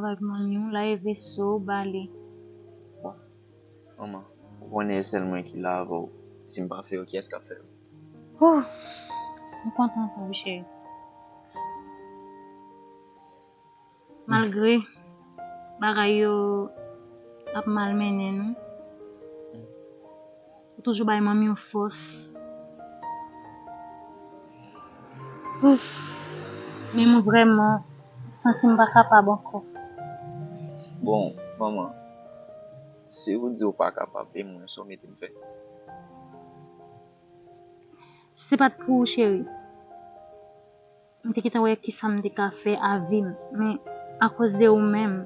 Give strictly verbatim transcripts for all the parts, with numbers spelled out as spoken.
Ak manmi w, lave veso, bale. Bon, manman, ou konnen e sèl mwen ki la avè w. Si m pa fè yo, kiyès k ap fè yo? M kontan sa wi cheri. Malgre bagay yo ap mal mennen nou, ou toujou bay manmi w fòs. Ouf. Men mwen vrèman santi m pa kapab ankò. Bon, manman, si ou di ou pa kapab, e mwen, sa w mete m fè? Si se pa t pou ou, cheri, m te gentan wè kisa m te ka fè a vi m. Men akoz de ou menm,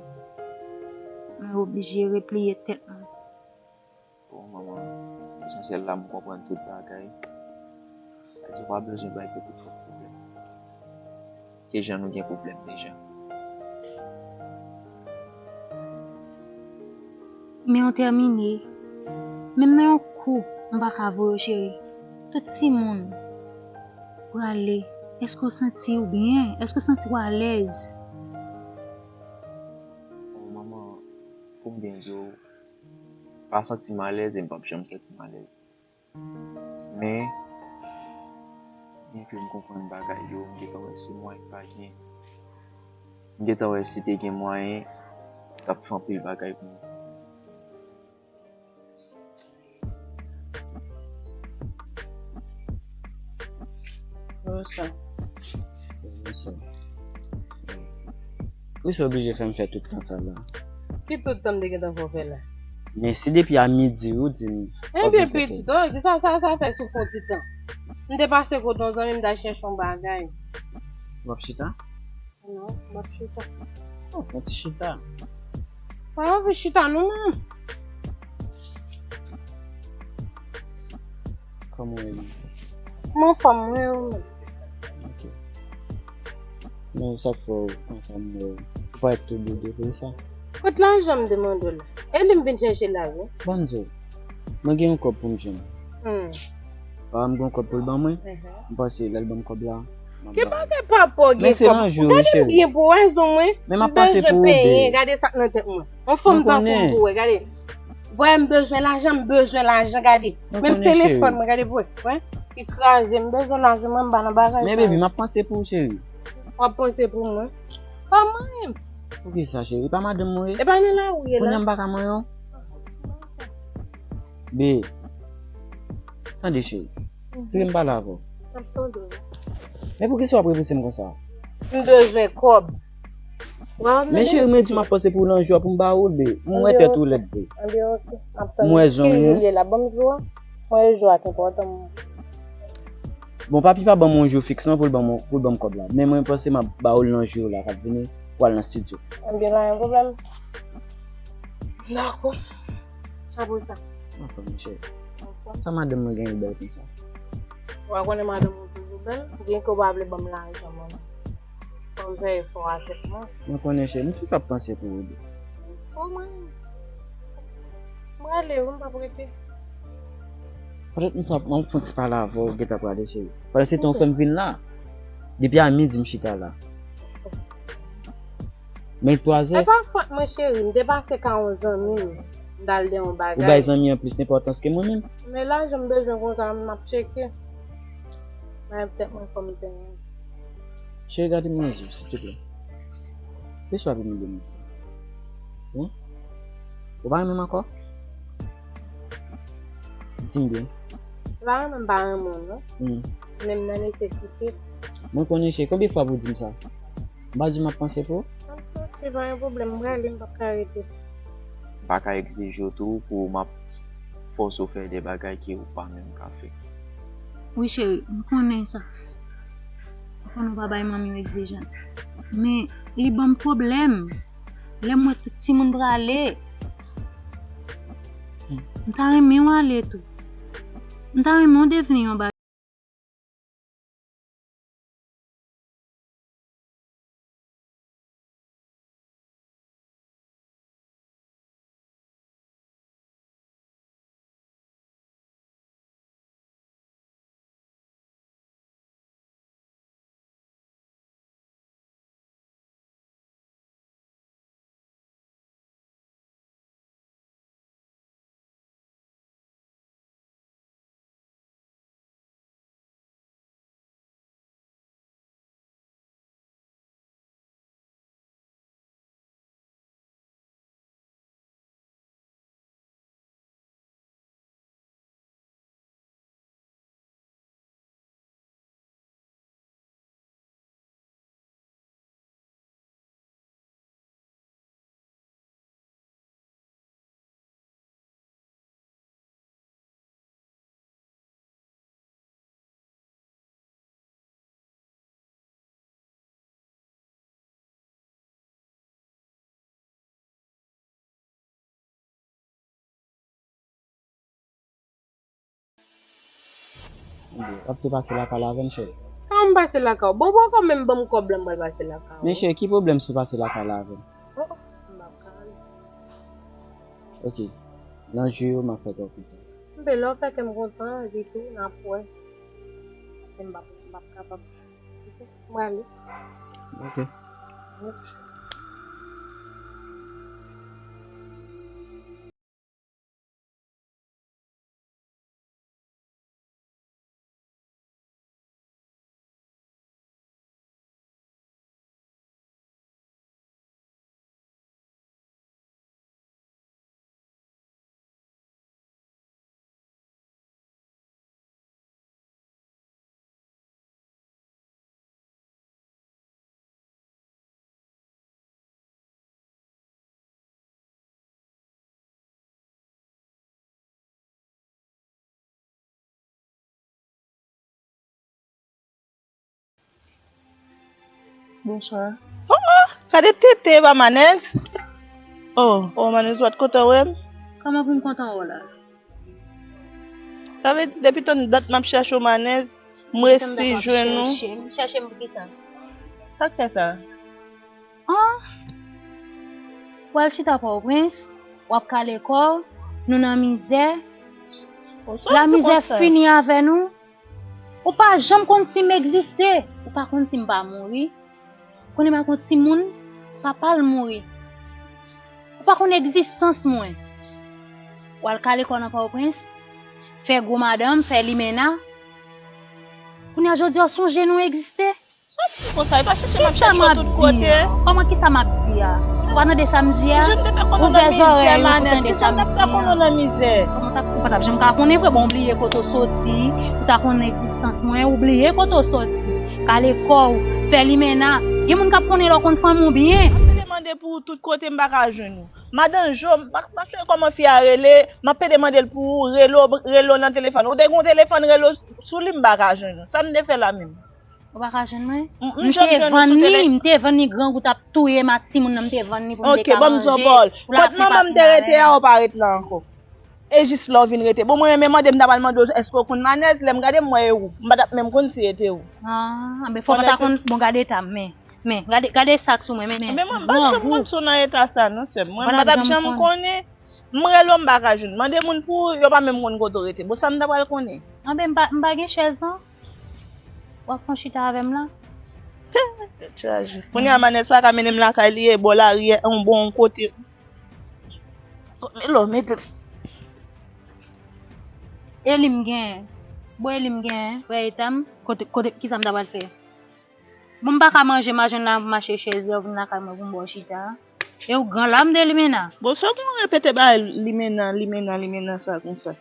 mwen oblije repliye tèt mwen. Bon, manman, lesansyèl la, m konprann tout bagay. Sa di, ou pa bezwen bay tèt ou twòp pwoblèm. Ke jan nou gen pwoblèm deja. Men ou tèmine. Menm nan yon kou, m pa ka voye w, cheri. Tout timoun prale. Èske w santi w byen? Èske w santi w alèz? Bon, manman, pou m byen di w, pa santi m alèz e m p ap janm santi m alèz. Men, byen ke m konprann bagay yo, m gentan wè si mwayen pa gen. M gentan wè si te gen mwayen, m t ap fè anpil bagay pou mwen. Kòman sa? Kòman sa? Poukisa w oblije fè m fè tout tan sa la? Ki tout tan m te gentan fè w fè la? Men si depi a midi ou di m w ap vin kote m. Ebyen pitit, oh, sa, sa, sa fè sou fon ti tan. M te pase kote yon zanmi m t al chèche yon bagay. W ap chita? Non, m ap chita. Oh, fè yon ti chita. Pa anvi chita non, manman. Kòman w ye menm? M anfòm, mwen, ou menm? Ok. Men sa k fè w konsa m wè w? Ou parèt tou boude, poukisa? Kot lajan m te mande w la? E li m vin chèche la, wi. Ban m di w, mwen gen yon kòb pou m jwenn. Hmm. Papa m gen yon kòb pou l ban mwen. Mhm. M panse lè l ban m kòb la, m ap ba l. Ki bagay papa w gen kòb? Men se nan jou wi, cheri. Gade m byen pou w wè zon mwen. Men m ap panse pou ou, babe. M bezwen penyen, gade sa k nan tèt mwen. Yon fanm tankou m pou wè, gade. Vwè, m bezwen lajan, m bezwen lajan, gade. Menm telefòn mwen, gade pou wè. Li kraze, m bezwen lajan, mwen m pa nan bagay sa yo. Men baby, m ap panse pou ou, cheri. W ap panse pou mwen? Pa manyen m. Poukisa, cheri? Pa madanm mwen ye? E pa nan lari w ye la? Kounye a m pa ka manyen w? Be, tande, cheri. Mhm. Kite m pale avè w. M ap tande w. Men poukisa w ap repouse m konsa? M bezwen kòb. Men cheri, mwen di m ap panse pou ou nan jou a pou m ba ou l, be. M wè tèt ou lèd, be. Anben, ok. M ap tann. M wè zong ou. Ki jou l ye la? Ban m jou a. Mwen, jou a ki enpòtan pou mwen. Bon, papi pa ban m yon jou fiks non pou l ban m, pou l ban m kòb la. Men mwen panse m ap ba ou l nan jou la k ap vini pou al nan estidyo. Anben, pa gen pwoblèm. Dakò. Apre sa. Anfen, monchè. Sa madanm mwen genyen bèl konsa? Ou pa konnen madanm ou toujou bèl? Byen ke ou pa vle ban m lajan mwen. Fò m fè efò avèk mwen. Mwen konnen cheri, m toujou ap panse pou ou. O mwen. M prale wi, m p ap rete. Petèt m fè, m fè yon ti pale avè w, gentan prale cheri. Pandan se tan ou fè m vin la. Depi a midi m chita la. Men twa zè. E pa fòt mwen cheri, m te pase ka yon zanmi m. M t al de yon bagay. Ou bay zanmi an plis enpòtans ke mwen menm. Men lajan m bezwen konsa, m ap tcheke. Mwen petèt mwen fò m te. Cheri, gade m nan zye, silteplè. Poukisa w ap imilye m konsa? Wi? Ou pa renmen m ankò? Di m byen. Ou pa renmen m pa renmen w non. Hmm. Men m nan nesesite. Mwen konnen cheri, konbyen fwa pou w di m sa? M pa di m ap panse pou ou? Ok, pa gen pwoblèm, m prale, m p ap ka rete. M pa ka egzije w tou pou m ap fòse w fè de bagay ke ou pa menm ka fè. Wi cheri, m konnen sa. M konnen w pa bay manmi w egzijans. Men, li ban m pwoblèm. Lè m wè tout timoun prale. M ta renmen w ale tou. M ta renmen w devni yon bagay. W ap tou pase lakay la avè m, cheri? Kòman m pase lakay ou? Bon, bon, kanmenm ban m kòb la, m pral pase lakay ou. Men cheri, ki pwoblèm si w pase lakay la avè m? Oh, oh, m ap ka ale. Ok. Nan jou yo, m ap fè kè w kontan. Enben, lè w fè kè m kontan, epi tou, n ap wè. Paske m p ap, m p ap kapab. Ok, m prale. Ok. Mèsi. Bonswa. Oh, oh, gade tete pa Manèz. Oh, oh, Manèz, w pa t kontan wè m? Kòman pou m kontan wè w la? Sa vle di, depi tann dat m ap chèche w, Manèz, m resi jwenn ou. Chèche m, chèche m pou ki sa? Sa k fè sa? An? W al chita Pòtoprens, w ap kale kò w, nou nan mizè. Lamizè fini avè nou. Ou pa janm konn si m egziste. Ou pa konn si m pa mouri. Konnen m ak yon timoun, papa l mouri. Ou pa konn egzistans mwen. W al kale kò w nan Pòtoprens, fè gwo madanm, fè limena. Kounye a jodi a w sonje nou egziste? Sa w di konsa? E pa chèche m ap chèche w tout kote. Kòman, kisa m ap di a? Ou pa tande sa m di a? Ouvè zòrèy ou pou tande sa m di a. Kòman w t ap, ou pa t ap janm ka konnen vre, bon, ou bliye kote w soti, ou ta konn egzistans mwen, ou bliye kote w soti. Kale kò w, fè limena. Gen moun k ap konnen lè w konn fanmi w byen. M ap pede mande pou ou tout kote, m pa ka jwenn ou. Madan Jo, m pa, m pa sonje kòman fi a rele, m ap pede mande l pou ou, rele w, rele w nan telefòn. Ou te gen yon telefòn, rele w sou li, m pa ka jwenn ou. Sa m te fè la menm? Ou pa ka jwenn mwen? M, m te vann li, m te vann li, grangou t ap touye m ak timoun nan, m te vann li pou m te ka manje. Ok, ban m di w yon pawòl. Kot manman m te rete a, ou pa ret la ankò. E jis la w vin rete. Bon, mwen menm mande m ta pral mande w èske w konn Manèz, lè m gade m wè e ou. M pa t ap menm konn si e te ou. Ah, men fò w pa ta konn, bon, gade eta m, men, men, gade, gade sa k sou mwen, men, men. Men mwen m pa t janm konn si w nan eta sa non, sè m. Mwen m pa t ap janm konnen. M rele w, m pa ka jwenn. Mande moun pou ou, yo pa menm konn kote w rete. Bon, sa m ta pral konnen? Anben, m pa, m pa gen chèz non. W ap pran chita avè m la? Tèt chaje. Kounye a Manèz pa ka mennen m lakay li, e bò lari a, yon bò yon kote. Milo, mete m. E li m genyen. Bon, e li m genyen. Wè eta m, kote, kote, kisa m ta pral fè? Bon, m pa ka manje, m a jwenn la, m mache chèz la, ou vin lakay mwen pou m ba w chita. E ou gran la, m de limena. Bon, sa w konn repete bagay limena, limena, limena sa konsa?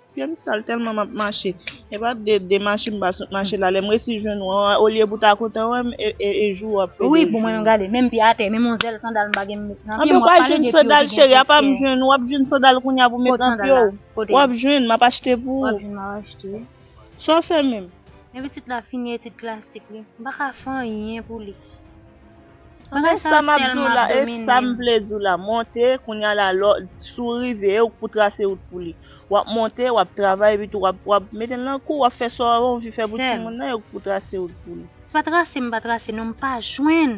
Pye m sal tèlman m ap mache. E pa de, de mache m pa sot mache la. Lè m resi jwenn ou an, olye pou w ta kontan wè m, e, e, e jou w ap pede. Wi, bon, mwen menm gade, menm pye atè, menm yon zèl sandal m pa gen m met nan pye m, w ap pale de pye w ki gen konsèy. Anben pa jwenn sandal cheri, apa m jwenn ou, w ap jwenn sandal kounye a pou m met nan pye w. W ap jwenn, m ap achte pou ou. W ap jwenn, m ap achte. Sa w fè menm? Men pitit la fini etid klasik li. M pa ka fè anyen pou li. Anben sa m ap di w la, e sa m vle di w la, monte, kounye a la, lè w, si w rive, e ou k pou trase wout pou li. W ap monte, w ap travay, epi tou w ap, w ap mete l nan kou, w ap fè sa w anvi fè pou timoun nan, e ou k pou trase wout pou li. Se pa trase m pa trase non, m pa jwenn.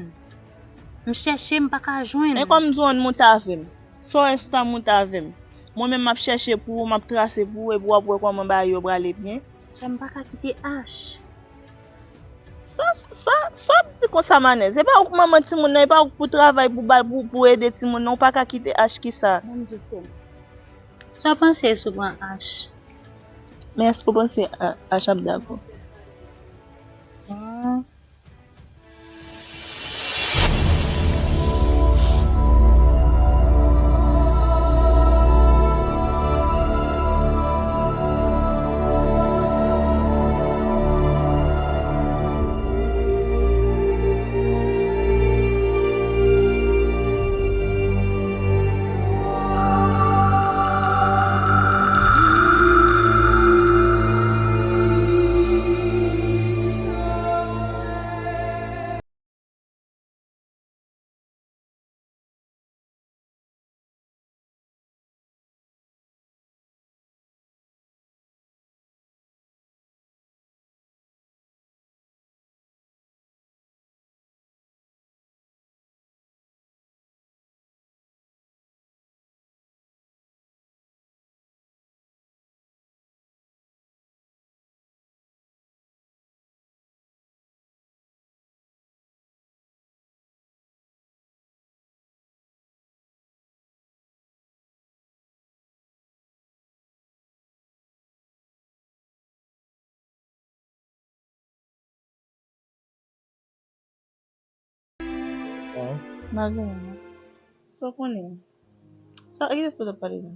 M chèche, m pa ka jwenn. E kòm di w ann monte avè m. Sa w ensta monte avè m. Mwen menm m ap chèche pou ou, m ap trase pou ou, epi w ap wè kòman bagay yo prale byen. Sè m pa ka kite H. Sa, sa, sa w ap di konsa Manèz? E pa ou k manman timoun nan, e pa ou k pou travay pou bay, pou, pou ede timoun nan, ou pa ka kite H ki sa? Ban m di w sè m. Sa w panse si w pran H? Men èske w panse A-, H ap dakò? Ah. M pa gen anyen. Sa w konnen? Sa, ki sa w t ap pale la?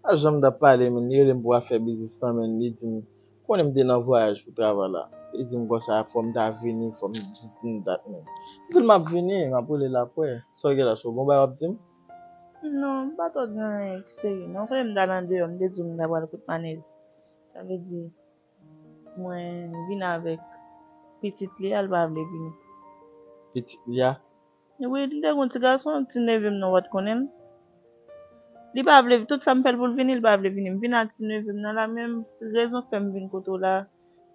A, jan m t ap pale, men li rele m pou afè biznis lan, men li di m, konnen m te nan vwayaj pou travay la. Li di m konsa, fò m ta vini, fò m di m dat, men. M di l m ap vini, m ap rele l apre. Sa w gen la, se yon bon bagay w ap di m? Non, m pa twò gen anyen ki serye, non. Konnen m t al andeyò, m te di w m ta pral kout Manèz. Sa vle di, mwen vin avèk pitit li a, l pa vle vini. Pitit li a? Wi, li te gen yon ti gason, ti neve m nan, w pa t konnen l. Li pa vle, tout sa m fè l pou l vini, li pa vle vini. M vin ak ti neve m nan la, menm rezon k fè m vin kote w la.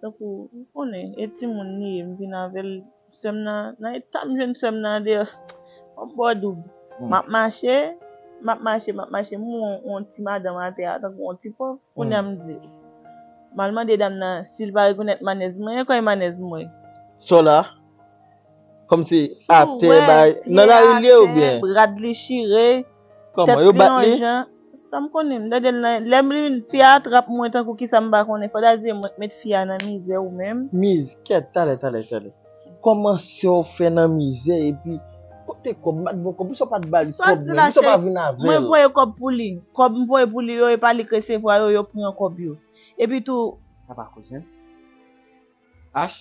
Tankou, ou konnen, e timoun li ye, m vin avè l, sè m nan, nan eta m jwenn sè m nan andeyò, m ap ba w doub. M ap mache, m ap mache, m ap mache, m wè yon, yon ti madanm atè a, tankou yon ti pòv. Kounye a m di, m al mande dam nan si l pa rekonèt Manèz mwen, e kòman Manèz mwen? Sa w la? Kòmsi atè, bay, nan lari l ye oubyen? Rad li chire, tèt li yon jan. Sa m konnen, m tande l nan, lè m li, fi a atrap mwen tankou kisa m pa konnen. Fò ta di mwen k met fi a nan mizè ou menm. Miz, kèt, talè, talè, talè. Kòman sè w fè nan mizè epi kote kòb, m pa t ba w kòb, poukisa w pa t ba li kòb, men poukisa w pa vin avè l? Mwen voye kòb pou li. Kòb m voye pou li yo, e pa li k resevwa yo, yo pran kòb yo. Epi tou, sa pa koze. Ach?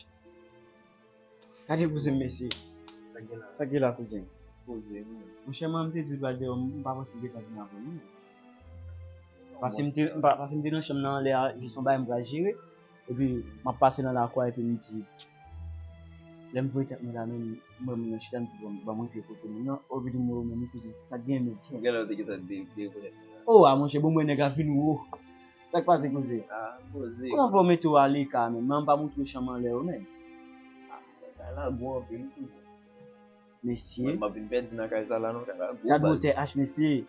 Gade kouzen m, mesye. Sa k gen la? Sa k gen la, kouzen? Poze, wi. Monchè, mwen, m te di l pral deyò, m pa panse l te ka vin avè m, non. Paske m te, m pa, paske m te nan chanm nan anlè a, jis yon bagay m pral jere. Epi, m ap pase nan lakou a, epi m di, lè m voye tèt mwen la, menm, m wè moun nan chita, m di, bon, ban mwen rive kote moun nan. Epi di m wè ou menm, wi, kouzen. Sa k gen, menm? Gen lè w te gentan de-, dekonèt mwen la. O, a, monchè, bon, mwen nèg ap vin wo. Sa k pase, kouzen? Ah, poze. Kòman fè w mete w aleka, menm? Mwen m pa montre w chanm anlè yo, menm. Ah, bagay la gwo anpil, kouzen. Mesye. Mwen, m ap vin pèdi nan kay sa la, non, kay la gwo baz. Gad wotè ach, mesye.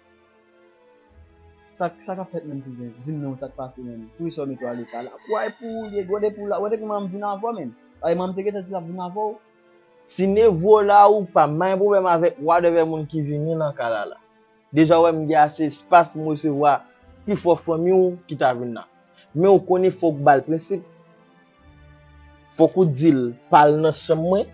Sa, sa k ap fèt, menm, kouzen? Di m non, sa k pase, menm? Poukisa w mete w aleka la? Wè pou ou li ye, gade pou la, wè depi mwen m vin avè w, menm. Ay, mwen m te gentan di l ap vin avè w. Si Nevo la ou pa, m pa gen pwoblèm avèk wadèvè moun ki vini nan kay la la. Deja, w wè m gen ase espas, m resevwa pifò fanmi w ki ta vin la. Men ou konnen fòk ou ba l prensip. Fòk ou di l pa al nan chanm mwen.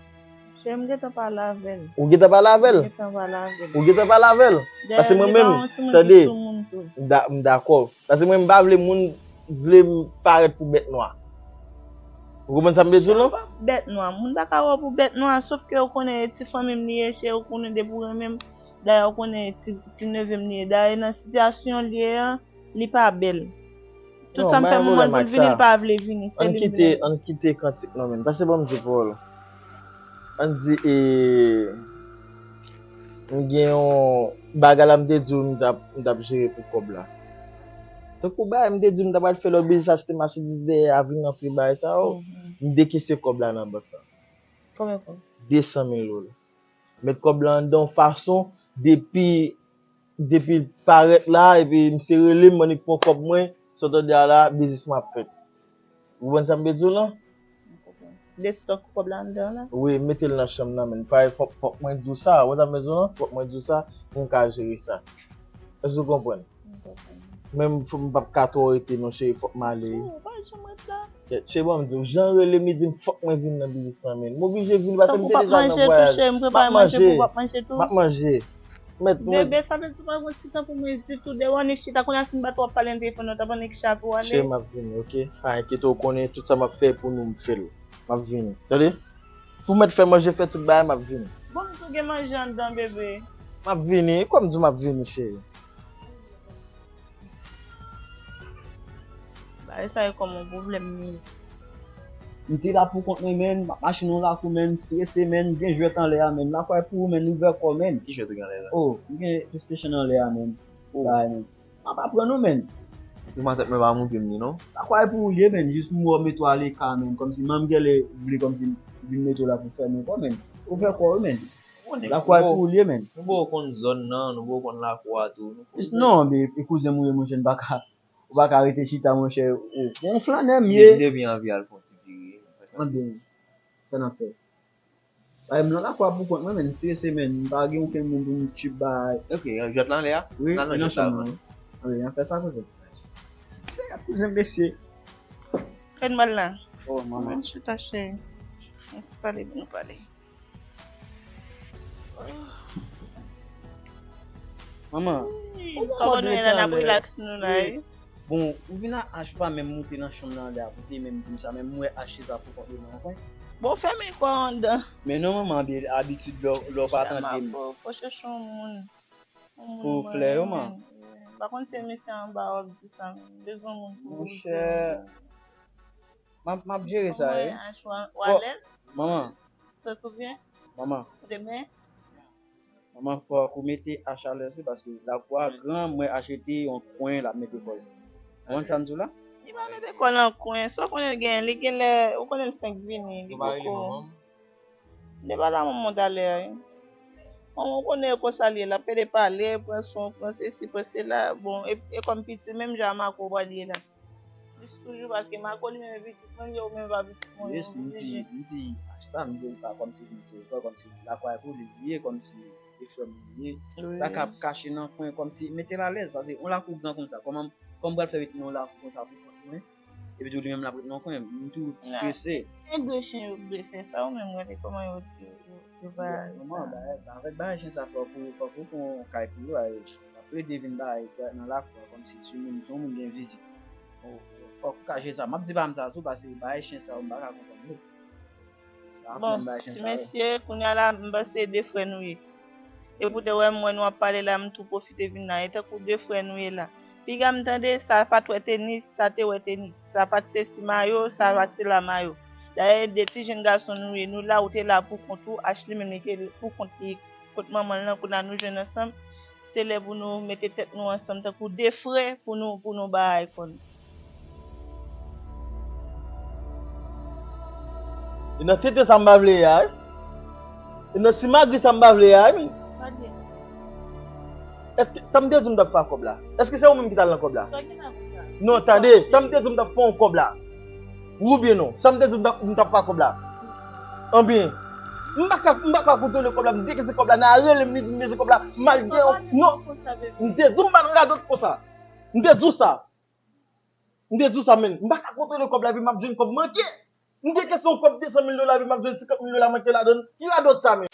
Chè, m gentan pale avè l. Ou gentan pale avè l? M gentan pale avè l. Ou gentan pale avè l? Paske mwen menm, tande, m da-, m dakò. Paske mwen, m pa vle moun vle m parèt pou bèt nwa. Ou konprann sa m vle di w lan? Bèt nwa. Moun pa ka wè w pou bèt nwa, sòf ke ou konnen e ti fanmi m li ye, chè, ou konnen depi w renmen m. Dayè, ou konnen ti, ti neve m li ye. Dayè, nan sitiyasyon l ye an, li pa bèl. Tout sa m fè manman l pou l vini, l pa vle vini. Se li m vle. Ann kite kantik non, menm. Pase ban m di pawòl. Ann di, e, m gen yon bagay la m te di w m t ap, m t ap jere pou kòb la. Tankou bagay m te di w m ta pral fè lòt biznis, achte machandiz dèyè a, vin rantre bagay sa yo. M dekese kòb la nan bank la. Konbyen kòb? De san mil dola. Met kòb la anndan yon fason, depi, depi l parèt la, epi misye rele m, m annik pran kòb mwen, sa w tande a la, biznis mwen ap fèt. Ou konprann sa m vle di w lan? M konprann. De stòk kòb la anndan la? Wi, mete l nan chanm nan, men. Fòk, fòk mwen di w sa, ou konprann sa m vle di w lan? Fòk mwen di w sa, pou m ka jere sa. Èske w konprann? M konprann. Men m, m p ap ka twò rete non, cheri, fòk m ale. Ou pa janm ret la. Kèt, cheri, ban m di w, jan rele m, li di m fòk mwen vin nan biznis lan, men. M oblije vin, paske m te deja nan vwayaj. M ap manje. M ap manje. Mèt, mèt. Bebe, sa vle di w pa gen ti tan pou mwen ditou. Depi w annik chita, kounye a si m pa t w ap pale nan telefòn nan, w t ap annik chape w ale. Cheri, m ap vini, oke? Pa enkyete w, konnen tout sa m ap fè pou nou, m fè l. M ap vini. Tande? Si w mèt fè manje, fè tout bagay, m ap vini. Bon, m tou gen manje anndan, bebe. M ap vini. Kòm di w m ap vini, cheri. Bagay sa yo kòm yon pwoblèm li ye. M te la pou kont mwen, menn. M ap mache nan lakou, menn. M strese, menn. M gen jwèt anlè a, menn. Lakou a pou ou, menn. Ouvè kò w, menn. Ki jwèt ou gen anlè la? Oh, m gen PlayStation anlè a, menn. Oh. Bagay, menn. M ap aprann ou, menn. Ti matant mwen pa montre m li, non. Lakou a pou ou li ye, menn. Jis m wè w mete w aleka, menn. Kòmsi manm gèlè vle kòmsi vin mete w la pou fèmen kò, menn. Ouvè kò w, menn. Lakou a pou ou li ye, menn. Nou poko konn zòn nan, nou poko konn lakou a tou. Non, men e kouzen m ou ye, monchè, m pa ka, ou pa ka rete chita, monchè. Ou yon flannè m ye. Li depi anvi al fè yon ti vire. Anben, sa n ap fè. Ay, m nan lakou a pou kont mwen, menn, m strese, menn. M pa gen okenn moun pou m tchip bay. Ok, jwèt la anlè a? Wi, e nan chanm nan. Anben, ann fè sa, kouzen. Se kouzen, mesye. Fè n mal la. Oh, manman. Mwen chita, cheri. Yon ti pale, nou pale. Manman, ou gen mòd retale. Wi, kòman nou ye la, n ap relax nou la, wi. Bon, ou vin a H, ou pa menm moute nan chanm nan anlè a pou te menm di m sa, menm m wè H chita pou kont li nan yon kwen. Bon, fèmen kò anndan. Men non, manman, abi-, abitid lè w, lè w pa tande m. Fò chèche yon moun. Yon moun pou flè yo, man. M pa konn si se mesye anba w ap di sa, men m bezwen yon moun pou monchè, m ap, m ap jere sa, wi. Ou alèz? Manman. Ou te souvyen? Manman. Ou te byen? Manman, fòk ou mete H alèz wi, paske lakou a gran, m wè H rete yon kwen l ap mete kò l. Ou konn sa m di w la? Li pa mete kò l nan kwen, sa w konnen l gen, li genlè, ou konnen l fenk vini, li poko. M te pale a manman w talè a wi. Manman w konnen e konsa l ye, l ap pede pale, pran swen w, pran sesi, pran sela. Bon, e, e kòm piti, menm jan a Marco pral ye la. Plis toujou paske Marco li menm e pitit mwen, li menm pa pitit mwen. Yes, m di, m di, sa m di l pa kòmsi li se frè, kòmsi lakway pou li, li ye kòmsi e frè m li ye. Wi. Sa k ap kache nan kwen, kòmsi mete l alèz, paske yon lakou gran konsa, kòman, kòman m pral fè mete nan yon lakou konsa pou kont mwen? Epi tou li menm l ap ret nan kwen, m tou strese. Gen de chen yo k vle fè sa, ou menm gade kòman yo, yo, yo, yo pa sa. Manman, bagay, avèk bagay chen sa, fòk ou, fòk ou fè yon kay pou yo, ay, y ap plede vin bay nan lakou a, kòmsi si moun, si yon moun gen vizit. Fòk ou ka jere sa. M ap di pa m sa tou, paske bagay chen sa yo, m pa ka konprann yo. Bon, ti mesye, kounye a la, m panse de frè nou ye. E pou te wè m wè nou ap pale la, m tou pwofite vin la. E tankou de frè nou ye la. Piga m tande, sa pa t wè tenis, sa te wè tenis. Sa pa t se si mayo, sa pa t se la mayo. Dayè, de ti jenn gason nou ye, nou la, ou te la pou kont ou, Ashley menm li te pou kont li, kot manman l lan, kounye a nou jwenn ansanm. Se lè pou nou mete tèt nou ansanm tankou de frè pou nou, pou nou bagay kò n. E nan tete sa m pa vle a, wi. E nan simagri sa m pa vle a, wi. Èske sa m te di w m t ap fè ak kòb la? Èske se ou menm ki t al nan kòb la? Non, tande, sa m te di w m t ap fè yon kòb la? Wi oubyen non? Sa m te di w m t ap, m t ap fè ak kòb la? Anbyen, m pa ka, m pa ka kontwole kòb la, m dekese kòb la, nan rele m, li di m bezwen kòb la, m al gen yon, non, m te di w m pa nan radòt konsa. M te di w sa. M te di w sa, men. M pa ka kontwole kòb la, epi m ap jwenn kòb manke. M gen kesyon kòb de san mil dola, epi m ap jwenn senkant mil dola manke ladan l. Ki radòt sa, men?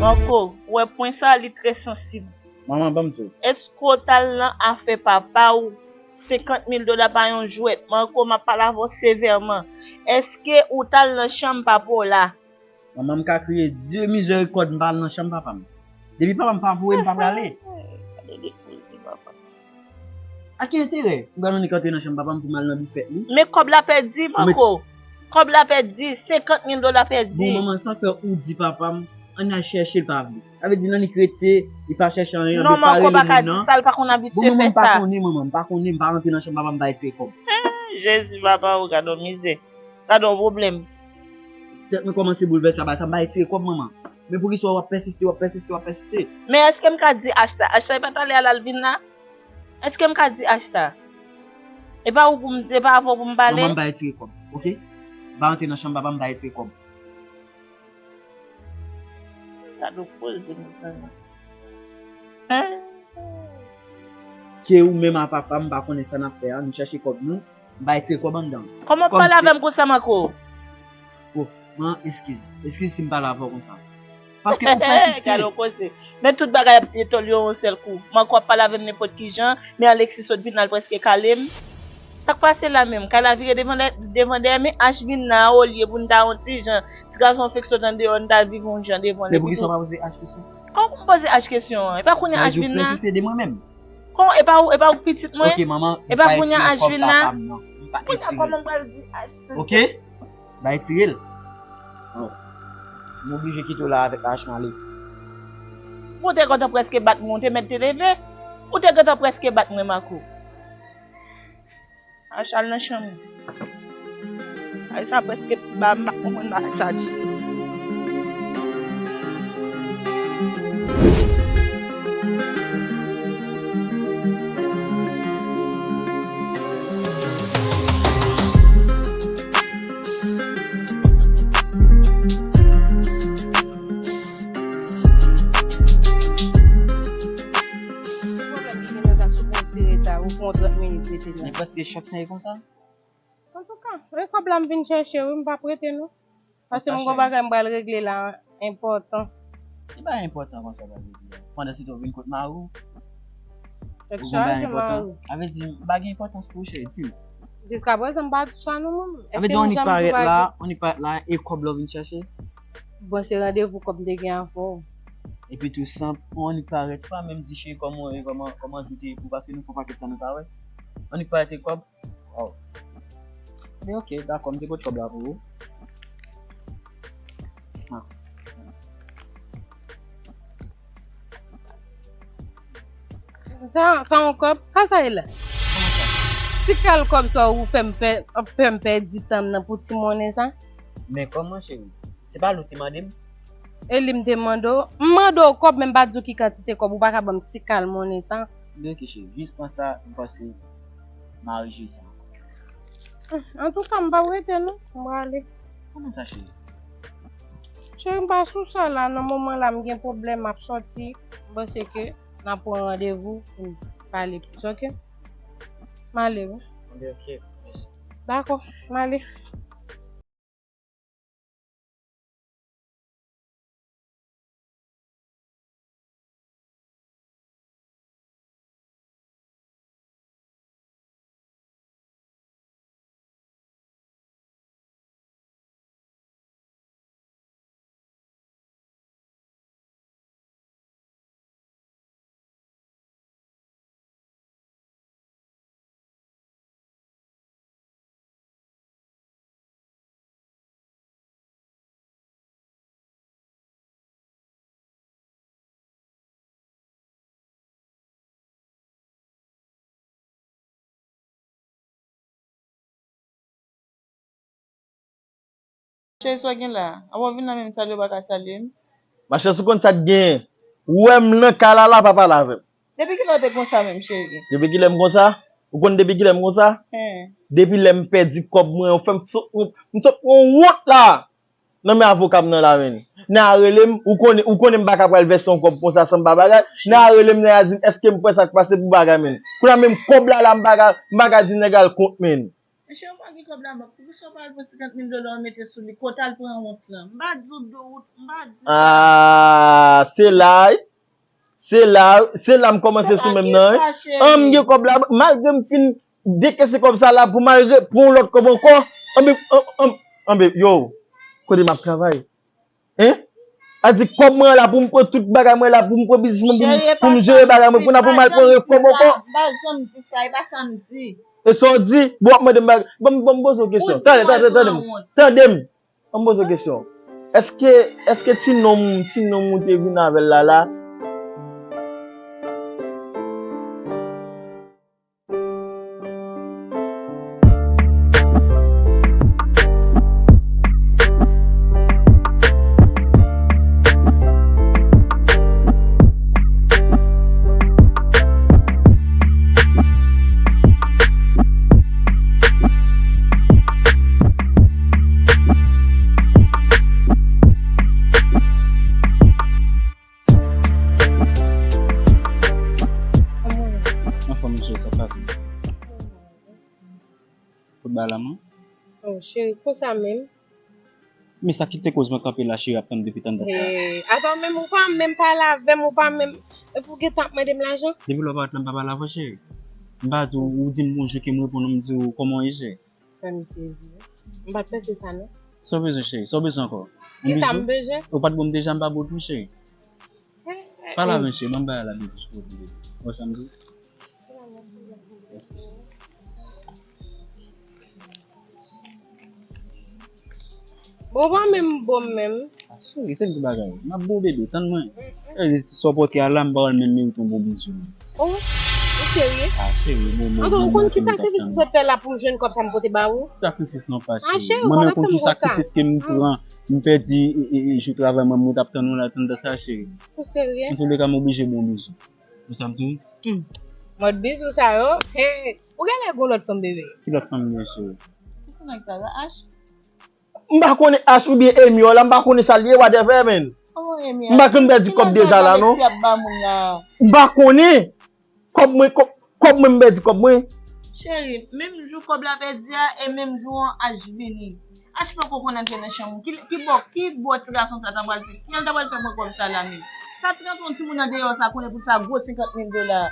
Marco, ou wè pwen sa, li trè sansib. Manman, ban m di w. Èske w t al nan afè papa w? Senkant mil dola pa yon jwèt. Marco, m ap pale avè w sevèman. Èske ou t al nan chanm papa w la? Manman, m ka kriye, Dye mizèrikòd, m pa al nan chanm papa m. Depi papa m pa voye m, m pa prale. Gade dekouraje papa. A ki enterè m pral annik antre nan chanm papa m pou m al nan bifèt li? Men kòb la pèdi, Marco. Kòb la pèdi, senkant mil dola pèdi. Bon, manman, sa fè ou di papa m, ann al chèche l, pa vle. Sa vle di, l annik rete, li pa chèche anyen, non, Marco pa ka di sa, l pa konn abitye fè sa. Bon, manman, m pa konnen, manman, m pa konnen, m pa rantre nan chanm papa m, m pa retire kòb. Jezi, papa, ou gade yon mizè. Gade yon pwoblèm. Tèt mwen kòmanse boulvèse, bagay sa, m pa retire kòb, manman. Men poukisa w ap pèsiste, w ap pèsiste, w ap pèsiste? Men èske m ka di H sa? H sa, e pa talè a l al vin la? Èske m ka di H sa? E pa ou pou m, e pa avè w pou m pale? Manman, m pa retire kòb, oke? M pa rantre nan chanm papa m, m pa retire kòb. Gade yon koze, mezanmi. Hein? Ke ou menm a papa m, m pa konnen sa n ap fè a, nou chèche kòb nou, m pa retire kòb anndan. Kòman w ap pale avè m konsa, Marco? Oh, man, eskiz. Eskiz si m pale avè w konsa. Paske ou pèsiste. Gade yon koze. Men tout bagay ap detòlye yon sèl kou. Marco ap pale avè m nenpòt ki jan, men Alexis sot vin la, l prèske kale m. Sa k pase la menm? Kay la vire devan dè-, devan dèyè, men H vin la, olye pou n ta yon ti jan. Ti gason fèk sot andeyò, n ta viv yon jan devan l. Men poukisa w pa poze H kesyon? Kòman pou m poze H kesyon an? E pa kounye a H vin la? Sa vle di ou pèsiste de mwen menm? Kòman, e pa ou, e pa ou pitit mwen? Oke, manman, m pa retire kòb papa m, non. M pa retire l. Kounye a kòman m pral di H? Oke? M pa retire l. Non. M oblije kite w la avèk H, m ale. Ou te gentan prèske bat mwen, ou te mèt te leve. Ou te gentan prèske bat mwen, Marco. H al nan chanm ou. Ay, sa prèske ba m pa konprann bagay sa di. Chak tan e konsa? Antouka, e kòb la m vin chèche wi, m p ap rete non. Paske m gon bagay m pral regle la, enpòtan. Ki bagay enpòtan konsa w pral regle la? Pandan se tan w vin kot mari w? Tèt chaje, mari. Sa vle di, m pa gen enpòtans pou ou, cheri, di m. Jiskaprezan, m pa di sa non, mwen. Sa vle di, annik parèt la, annik parèt la, e kòb la w vin chèche? Bon, se randevou kòb m te gen avè w. Epi tou, san annik parèt, ou pa menm di, cheri, kòman w ye, kòman, kòman jou te ye pou ou, paske nou fè yon pakèt tan nou pa wè. Annik parèt e kòb. Oh. Men ok, dakò, m te pot kòb la pou ou. Ah. Sa, sa yon kòb? Ka sa ye la? Kòman sa? Ti kal kòb sa ou fè m pè-, fè m pèdi tan m nan pou ti monnen sa? Men kòman, cheri? Se pa li w te mande m? E li m te mande w. M mande w kòb, men m pa di w ki kantite kòb. Ou pa ka ban m ti kal monnen sa. Men ok, cheri, jis pran sa, m panse m a rejwi sa ankò. Antouka, m p ap rete non. M prale. Kòman sa, cheri? Cheri, m pa sou sa la. Nan moman la, m gen pwoblèm, m ap sòti. M panse ke n ap pran randevou pou n pale plis, ok? M ale wi. Anben, ok, mèsi. Dakò, m ale. Cheri, sa w gen la? Apa w vin la menm, salye w pa ka salye m? Machè, si w konn sa k genyen. Ou wè m nan kay la la, pa pale avè m. Depi kilè w te konsa menm, cheri? Depi kilè m konsa? Ou konn depi kilè m konsa? Depi lè m pèdi kòb mwen, ou fè m sot, m sot pran wont la. Nan men avoka m nan la, menn. Nèg la rele m, ou konnen, ou konnen m pa ka pral vèse yon kòb konsa san m pa bagay. Nèg la rele m, nèg la di m, èske m kwè sa k pase pou bagay, menn. Kounye a menm kòb la la, m pa ka, m pa ka di nèg la l kont, menn. Mesye, ou pa gen kòb labank, poukisa w pa al pran senkant mil dola w mete sou li, kote al pran wont lan? M pa di w do wout, m pa di sa. Ah, se la, wi. Se la, se la m kòmanse sou menm nan, wi. An, m gen kòb la, malgre m fin dekese kòb sa la, pou m al re-, pran yon lòt kòb ankò. Anben, an, an, anben, yo, kote m ap travay? Hein? A di kòb mwen la pou m pran tout bagay mwen la, pou m pran biznis mwen, pou m, pou m jere bagay mwen, pou n ap pou m al pran yon kòb ankò. M pa janm di sa, e pa sa m di. E sa w di? Bon, w ap mande m bagay. Ban m, ban m poze w kesyon. Tande, tande, tande m. Tande m. Ban m poze w kesyon. Èske, èske ti nonm, ti nonm ou te vin avè l la, la? Anfòm, mesye, sa k pase? Kot bagay la, man? Oh, cheri, konsa menm? Men sa ki te koz mwen kanpe la, cheri, ap tann depi tanndan sa. Eh, atò, menm ou pa menm pale avè m, ou pa menm, epi w gentan ap mande m lajan? Depi lè w parèt la, m pa pale avè w, cheri. M pa di w, ou di m bonjou, ke m reponn ou, m di w, kòman w ye, cheri? Fè m sezi wi. M pa t panse sa non. Sa w bezwen, cheri? Sa w bezwen ankò? Kisa m bezwen? Ou pa t bon m deja, m pa bon tou, cheri. Pale avè m, cheri, ban m bagay la bebe, sou kote bebe. Wè sa m di? Mèsi, cheri. Bon, ou pa menm bon menm. Ah, cheri, se ki bagay? M ap bon bebe, tann mwen. E, sa w pote a la, m pa wè l menm merite yon bon bizou. Oh, ou serye? Ah, cheri, bon, bon. Anfen, ou konn ki sakrifis m fè la pou m jwenn kòb sa m pote ba ou? Sakrifis non pa, cheri. Mwen menm konn ki sakrifis ke m pran, m pèdi, e, e, e, jou travay mwen, mwen t ap tann ou la, tann sa, cheri. Ou serye? Antouleka, m oblije bon bizou. Ou sa m di w? Hmm. Mòd bizou sa yo. Hey, ou genlè gon lòt fanm, bebe. Ki lòt fanm li ye, cheri? Ki se nèg sa la, H? M pa konnen H oubyen Amy la, m pa konnen sa l ye, whatever, man. M pa konn pèdi kòb deja la, non. M pa konnen. Kòb mwen, kòb, kòb mwen, m pèdi kòb mwen. Cheri, menm jou kòb la pèdi a, e menm jou an H vini. H poko konn antre nan chanm ou. Ki, ki bò, ki bò ti gason sa ta pral fè? Kijan l ta pral fè pran kòb sa la menm? Sa ti gason timoun nan deyò sa konnen pou sa gwo senkant mil dola.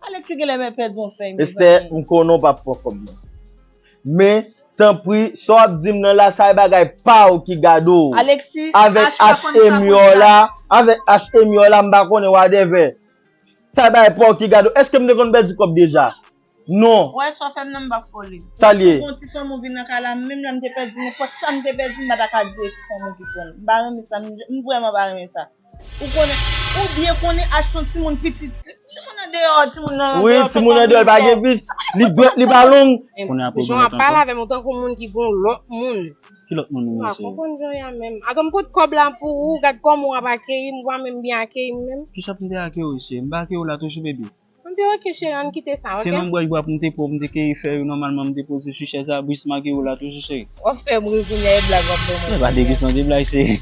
Alexis genlè mèt pèdi yon fèy, mezanmi. Esther, m konnen w p ap pran kòb nan. Men, tanpri, sa w ap di m nan la, sa e bagay pa w ki gade w. Alexis, avèk H pa konn sa H M yo la, avèk H M yo la, m pa konnen whatever. Sa e bagay pa w ki gade w. Èske m te konn pèdi kòb deja? Non. Wè, sa w fè m nan, m p ap fè w li. Sa l ye? Ou gon ti fanm ou vin nan kay la, menm lè m te pèdi nenpòt sa m te pèdi, m pa ta ka di e ti fanm ou ki pran l. M pa renmen sa, m, m vrèman pa renmen sa. Ou konnen, ou byen konnen H se yon timoun pitit. Timoun nan deyò, timoun nan deyò. Wi, timoun nan deyò, l pa gen vis. Li dwèt, li pa long. Konnen apre jan w ap pale avè m, ou tankou moun ki gon lòt moun. Ki lòt moun ou ye, cheri? M pa konprann jan w ye a menm. Atann, m pot kòb la pou ou, gad kòman w ap akeyi m, ou pa menm byen akeyi m menm. Kisa pou m te akeyi w, cheri? M pa akeyi w la toujou, bebe. Anben, ok, cheri, ann kite sa, ok? Se nan bwè bwa pou m te pran, pou m te keyi fèy yo, nòmalman m te poze sou chèz la, brisman ke yo la toujou, cheri. W ap fè m ri kounye a, e blag w ap ban mwen. Se pa de kesyon de blag, cheri.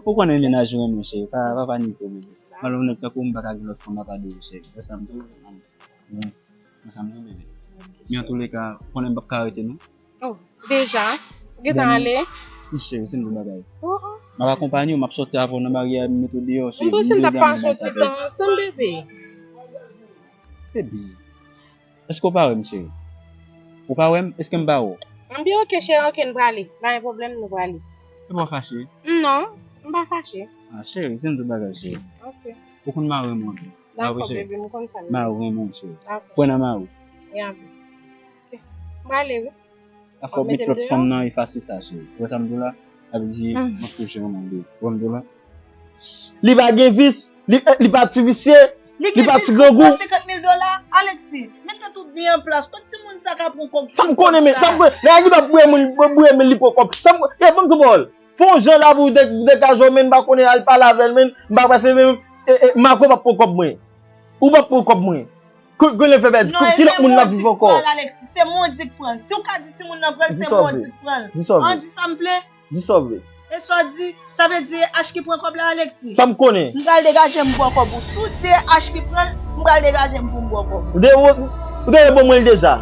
Ou konnen mennaj ou renmen w, cheri. Pa, pa panike, bebe. Malonnèt tankou w, m pa ka gen lòt fanm apa de ou, cheri. Wè sa m di w? Wè sa m di w, bebe. Men antouleka, ou konnen m p ap ka rete, non. Oh, deja? Ou gentan ale? Wi, cheri, se yon bagay. Oh, oh. M ap akonpanye w, m ap sòti avè w nan maryaj, m mete w deyò, cheri. M panse n t ap pa sòti tan ansanm, bebe. Bebe, èske w pa wè m, cheri? Ou pa wè m? Èske m pa wè w? Anben, ok, cheri, ok, n prale. Pa gen pwoblèm, nou prale. Epa w fache? Non, m pa fache. Ah, cheri, se yon tout bagay, cheri. Ok. Ou konn mari mwen anpil. Dakò, bebe, m konn sa. Mari mwen, cheri. Dakò. Kwè nan mari. Wi, anpil. Ok. M prale, wi. Afè w met lòt fanm nan efase sa, cheri. Ou wè sa m di w la? Sa vle di, m ap toujou renmen w. Ou wè m di w la? Li pa gen vis, li, eh, li pa ti visye, li pa ti grangou. Senkant mil dola, Alexis, met tèt ou byen an plas. Kot timoun sa ka pran kòb? Sa m konnen, men, sa m konnen. Nèg la ki pa bouye moun, bouye men li pran kòb. Sa m konnen, eh, ban m di w pawòl. Fè yon jan la pou w de-, degaje w, men m pa konnen al pale avè l, men m pa prese, men, eh, eh, Marco p ap pran kòb mwen. Ou p ap pran kòb mwen. Kou-, kounye fè pèdi. Non, ki lòt moun n ap viv ankò? Alexis, se mwen di k pran l. Si w ka di timoun nan pran l, se mwen di k pran l. Di sa w vle. An, di sa m vle. Di sa w vle. E sa w di, sa vle di e H ki pran kòb la, Alexis? Sa m konnen. M pral degaje m pran kòb ou. Si w di e H ki pran l, m pral degaje m pou m pran kòb ou. Ou te, ou, ou te ban mwen l deja.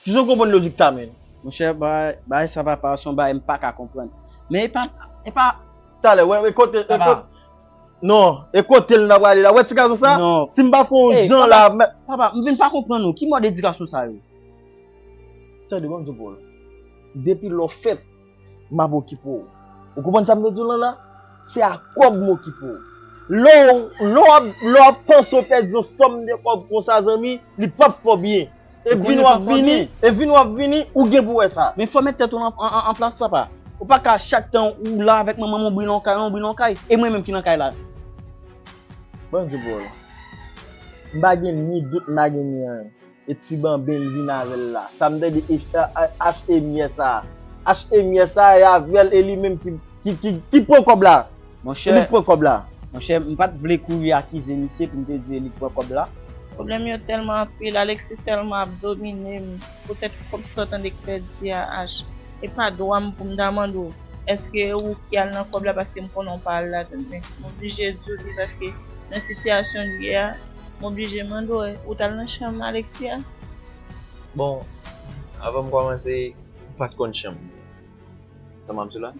Kijan w konprann lojik sa, menn? Monchè, bagay, bagay sa papa, se yon bagay m pa ka konprann. Men e pa, e pa. Talè, wè, e kote, e kote. Non, e kote l n ap prale la? Wè ti gason sa? Non. Si m pa fè yon jan la, papa, m vin pa konprann ou. Ki mòd edikasyon sa yo? Tande, ban m di w, Paul. Depi lè w fèt, m ap okipe w. Ou konprann sa m vle di w lan la? Se a kòb m okipe w. Lè w, lè w ap, lè w ap panse w pèdi yon sòm de kòb konsa, zanmi, li p ap fè w byen. E vin w ap vini, e vin w ap vini, ou gen pou wè sa. Men fò w met tèt ou an, an, an, an plas, papa. Ou pa ka chak tan ou la avèk manman m, ou brile yon kay, ou brile yon kay. E mwen menm ki nan kay la. Ban m di w, Paul. M pa gen ni dout, m pa gen ni anyen. E ti banben l vin avè l la. Sa m tande H-, a, a, H M yè sa. H M yè sa e avè l e li menm ki, ki, ki, ki pran kòb la. Monchè, e li k pran kòb la. Monchè, m pa t vle kouri akize misye pou m te di e li k pran kòb la. Pwoblèm yo tèlman anpil, Alexis tèlman ap domine m poutèt kòb sa w tande k pèdi a, H. E pa dwa m pou m ta mande w. Èske ou ki al nan kòb la paske m konnen w pa al ladan l, men m oblije di w li paske nan sitiyasyon li ye a, m oblije mande w, ou t al nan chanm Alexis a? Bon, avan m kòmanse, m pa t konn chanm. Sa m ap di w la?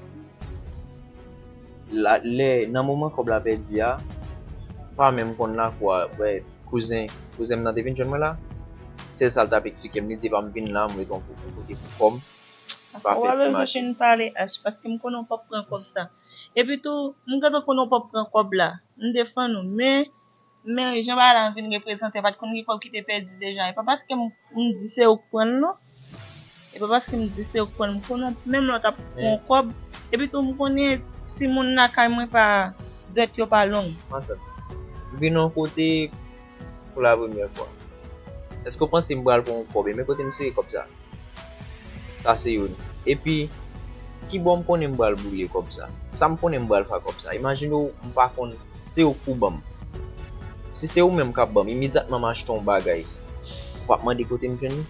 La, lè, nan moman kòb la pèdi a, m pa menm konn lakou a, wè, kouzen, kouzen m nan te vin jwenn mwen la. Sèl sa l t ap eksplike m, li di epa m vin la, m ret yon kote pou kòb. M pa fè ti mache. Fin pale Ash, paske m konnen w p ap pran kòb sa. Epi tou, m gentan konnen w p ap pran kòb la. M defann ou, men Men jan bagay la vin reprezante, pa t konn gen kòb ki te pèdi deja. E pa paske m, m di se ou k pran l non. E pa paske m di se ou k pran l. M konnen menm lè w t ap pran yon kòb. Epi tou m konnen timoun lakay mwen pa, dwèt yo pa long. Matant, m vin yon kote pou la premyè fwa. Èske w panse m pral pran yon kòb? E men kote m sere kòb sa. Sa se youn. Epi, kibò m konnen m pral boule kòb sa? Sa m konnen m pral fè ak kòb sa? Imajine w, m pa konn, se ou k pou ban m. Si se ou menm k ap ban m, imedyatman m achte yon bagay, ou p ap mande kote m jwenn li?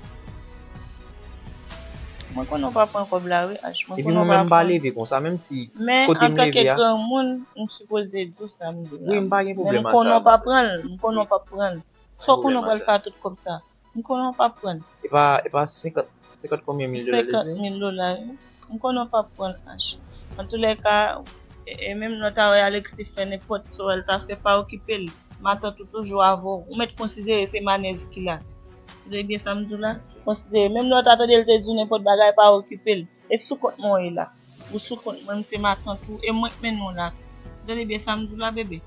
Mwen konnen w pa pran kòb la wi, Ash. Mwen konnen w pa pran. Epi mwen menm m pa leve konsa, menm si kote m leve a. Men, antanke granmoun, m sipoze di w sa m di w la. Wi, m pa gen pwoblèm ak sa. Men m konnen w pa pran l, m konnen w pa pran l. Sa w konnen w pral fè ak tout kòb sa? M konnen w p ap pran l. E pa, e pa senkant, senkant konbyen mil dola li di? Senkant mil dola, wi. M konnen w p ap pran l, Ash. Antoulèka, e, e menm lè w ta wè Alexis fè nenpòt sa w wè l ta fè, pa okipe l. Matant ou toujou avè w. Ou mèt konsidere se manèz ki la. Ou tande byen sa m di w la? Konsidere. Menm lè w ta tande l te di w nenpòt bagay, pa okipe l. E sou kont mwen w ye la. Ou sou kont mwen, m se matant ou, e mwen k mennen w la. Ou tande byen sa m di w la, bebe?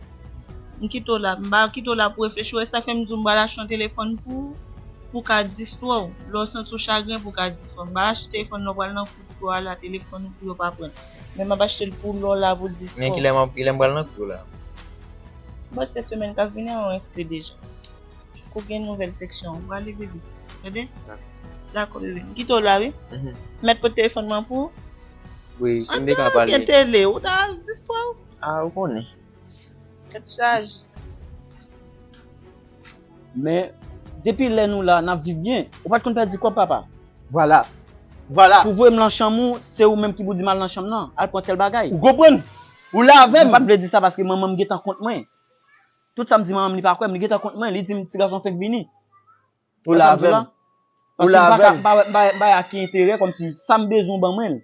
M kite w la, m pa kite w la pou reflechi, w wè sa fè m di w m pral achte yon telefòn pou ou, pou w ka distrè w. Lè w santi w chagren, pou w ka distrè w. M pral achte telefòn lè w pral nan kout pou w ale a telefòn ou pou yo pa pran l. Men m ap achte l pou w lè w la pou w distrè w. Men kilè m ap, kilè m pral nan kout ou la? Bon, se semèn k ap vini an, ou enskri deja. Kou gen nouvèl seksyon an, prale bebe. Tande? Dakò. Dakò bebe. M kite w la wi. Mhm. Mèt pote telefòn mwen pou ou? Wi, si m te ka pale. Ann gen tele, ou ta al distrè w. Ah, ou konnen. Tèt chaje. Men, depi lè nou la, n ap viv byen. Ou pa t konn pèdi kòb, papa? Vwala. Vwala. Pou voye m lan chanm ou, se ou menm ki pou di m al lan chanm nan. Al pran tèl bagay. Ou konprann? Ou la avè m. Mwen pa t vle di sa paske manman m gentan kont mwen. Tout sa m di manman m, li pa kwè m, li gentan kont mwen, li di m ti gason fenk vini. Ou la avè m. Ou la avè m. Paske m pa ka, m pa wè, m pa wè, m pa wè a ki enterè, kòmsi sa m bezwen ou ban mwen l.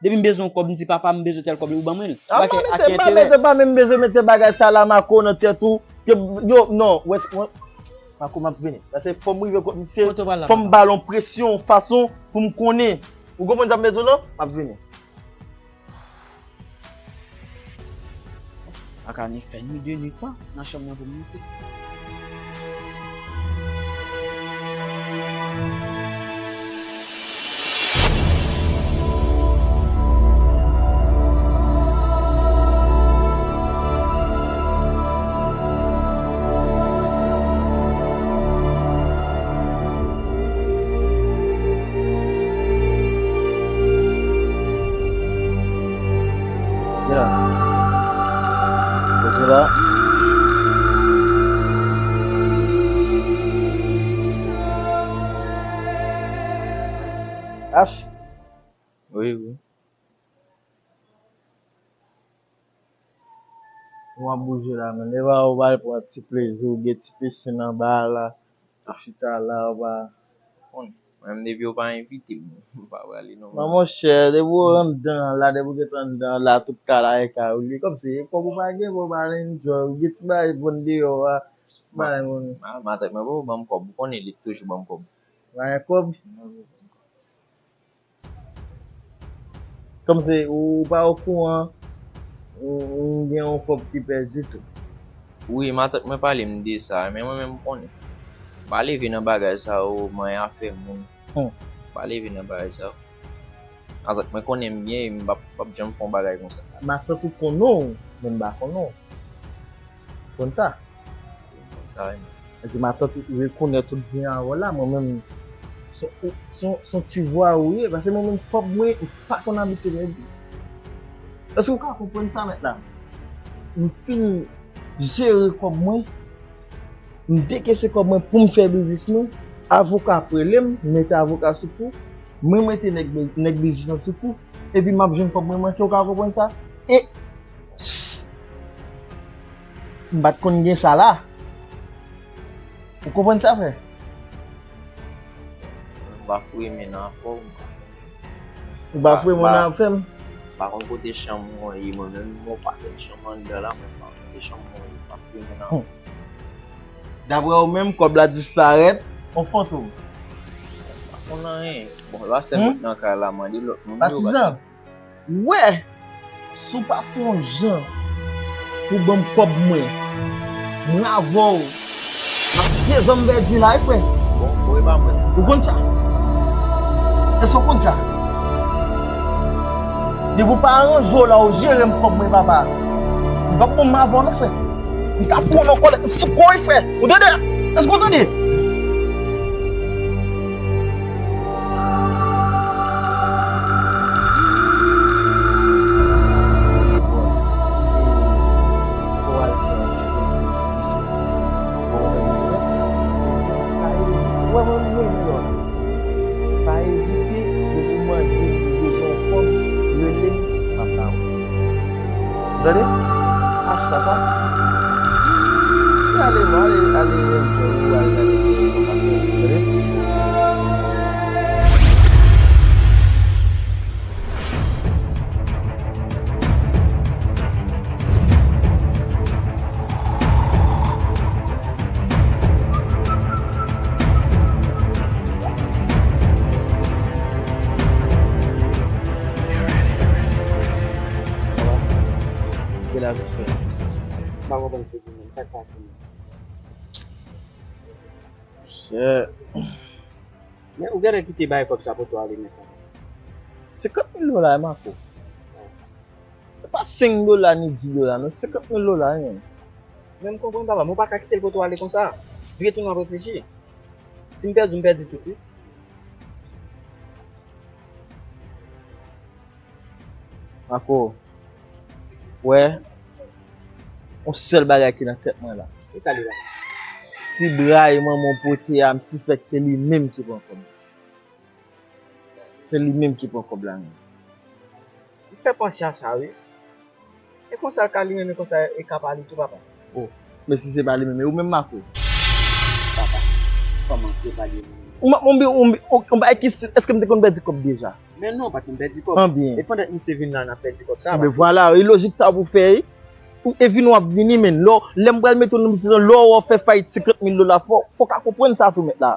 Depi m bezwen yon kòb, m di papa m bezwen tèl kòb, ou ban mwen l. A, pa mete, pa mete, pa menm bezwen mete bagay sa la mako nan tèt ou. Ke, yo, non, wè, wè, mako m ap vini. Paske fò m rive kot misye, fò m ba l yon presyon, yon fason pou m konnen. Ou konprann sa m bezwen lan? M ap vini. Pa ka ni fè ni de nwi kwa nan chanm nan pou m moute. Ya. Kote la? Ash. Wi, wi. Ou ap bouje la, men. Lè pa ou pral pran ti plezi, ou gen ti pisin anba a la. Ou chita la, ou pa konn. Mwen menm depi yo pa envite m, m pa prale non. Men monchè, depi w anndan an la, depi w gentan anndan an la, tout kay la e kay ou li. Kòmsi kòb ou pa gen, men w pa enjoy, ou gen ti bagay vann deyò a. Bagay moun. Ma, matant mwen poko ban m kòb, ou konnen li toujou ban m kòb. Bagay kòb? Kòmsi ou pa okouran, ou, ou gen yon kòb ki pèdi tou. Wi, matant mwen pale m de sa, men mwen menm m konnen. M pa leve nan bagay sa yo, manyen afè moun. Hmm. M pa leve nan bagay sa yo. Matant mwen konnen m byen, m p ap, p ap janm fè yon bagay konsa. Matant ou konnen w, men m pa konnen w. Konn sa? Konn sa, wi. Sa di matant ou rekonèt ou byen avè w la, mwen menm, se yon, se yon, se yon ti vwa ou ye, paske mwen menm, kòb mwen, m pa konn abitye pèdi. Èske w ka konprann sa mèt la? M fin jere kòb mwen, m dekese kòb mwen pou m fè biznis mwen, avoka ap rele m, m mete avoka sou kou, mwen mete nèg, nèg biznis lan sou kou, epi m ap jwenn kòb mwen manke, ou ka konprann sa? E m pa t konn gen sa la. Ou konprann sa, frè? M pa fouye men nan afè w, m pa fè. Ou pa fouye men nan afè m? M pa konn kote chanm ou an ye, mwen menm, mwen pa konn chanm anndan la, mwen pa konn kote chanm ou an ye, m pa fouye men nan afè w. Daprè ou menm, kòb la disparèt, on fantom. M pa konn anyen. Bon, lwa sèl mwen nan kay la, mande lòt moun yo. Patizan, wè, si w pa fè yon jan pou ban m kòb mwen, mwen avè w, n ap dezòm pèdi la, wi, frè. Bon, bon, e pa mwen. Ou konn sa? Èske w konn sa? Depi w pa ranje w la, w jere m kòb mwen, papa. M p ap bon m avè w, non, frè. M ka pran w nan kòlèt, m fou kò w, frè. Ou tande? Èske w tande? Pa ezite, depi w mande m, ou bezwen yon kòb, rele m, m ap ba ou. Tande? Achta sa. Ale non, ale, ale, ale, ale, ale, ale, ale, ale, ale. Sa va? Bèl asistè. M pa konprann figi menm, sa k pase menm? Chè. Men ou genlè kite bay kòb sa pou tou ale nèt la. Senkant mil dola, Marco. Se pa senk dola ni dis dola, non, senkant mil dola, wi, menm. Men m konprann, papa, men ou pa ka kite l pou tou ale konsa. Vire tounen w ap reflechi. Si m pèdi, m pèdi tout, wi. Marco, wè, yon sèl bagay ki nan tèt mwen la. Ki sa li la? Ti bra e manman w pote a, m sispèk se li menm ki pran kòb la. Se li menm ki pran kòb la, menm. M fè panse a sa, wi. E konsa l ka li menm, e konsa e ka pa li tou, papa. Oh, men si se pa li menm, e ou menm, Marco? Papa, kòman se pa li menm? Ou ma-, ou bi-, ou bi-, ou, ou bay ki si, èske m te konn pèdi kòb deja? Men non, pa t konn pèdi kòb. Anbyen. E pandan misye vin la, n ap pèdi kòb sa, anben, pase. Vwala, e lojik sa pou fè, e. Ou, e vini w ap vini, men. Lò, lè m pral mete w nan misye, lò w ap fè fayit senkant mil dola, fò, fò w ka konprann sa tou, mèt la.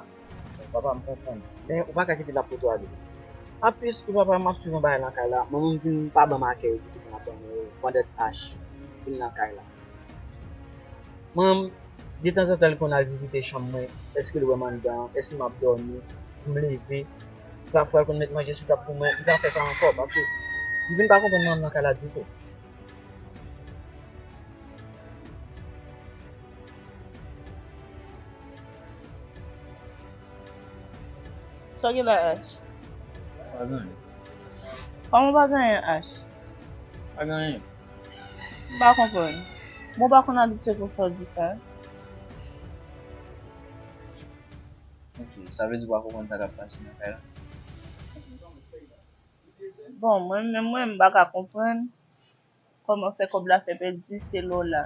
Papa, m konprann. Men ou pa ka kite l ap fout ou ale. Anplis tou, papa, m ap swiv yon bagay nan kay la. Manman m vin pa ban m akèy li te konn ap ban mwen yo pandan H vin nan kay la. Manman m, detanzantan, li konn al vizite chanm mwen. Èske l wè m anndan? Èske m ap dòmi? Pou m leve? Pafwa, l konn met manje sou tab pou mwen. M pa fè sa ankò, paske m vin pa konprann manman m nan kay la ditou. Sa w gen la, H? Pa gen anyen. Kòman pa gen anyen, H? Pa gen anyen. M pa konprann. Mwen pa konn abitye konsa w di sa. Ok, sa vle di w pa konprann sa k ap pase nan kay la? Bon, mwen menm, mwen, m pa ka konprann kòman fè kòb la fè pèdi, se lè w la.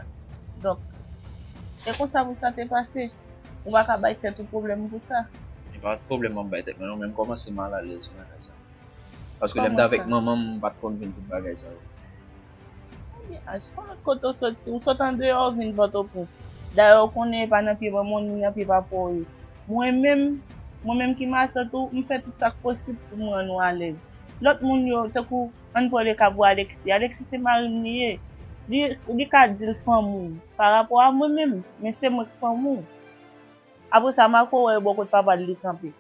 Donk, e konsa pou sa te pase. Ou pa ka bay tèt ou pwoblèm pou sa. E pa pwoblèm mwen bay tèt mwen, non, men m kòmanse malalèz nan kay sa. Paske lè m t avèk manman m, m pa t konn vin tout bagay sa yo. Ebyen, H, se yon lòt kote w soti. Ou sot andeyò, w vin Pòtoprens. Dayè, ou konnen e pa nan pye manman w ni nan pye papa w ye. Mwen menm, mwen menm ki matant ou, m fè tout sa k posib pou m rann ou alèz. Lòt moun yo, tankou, ann pran le ka pou Alexis. Alexis se mari m li ye. Li, li ka di l fanmi w pa rapò a mwen menm, men se mwen k fanmi w. Apre sa, Marco wè bò kot papa l li kanpe.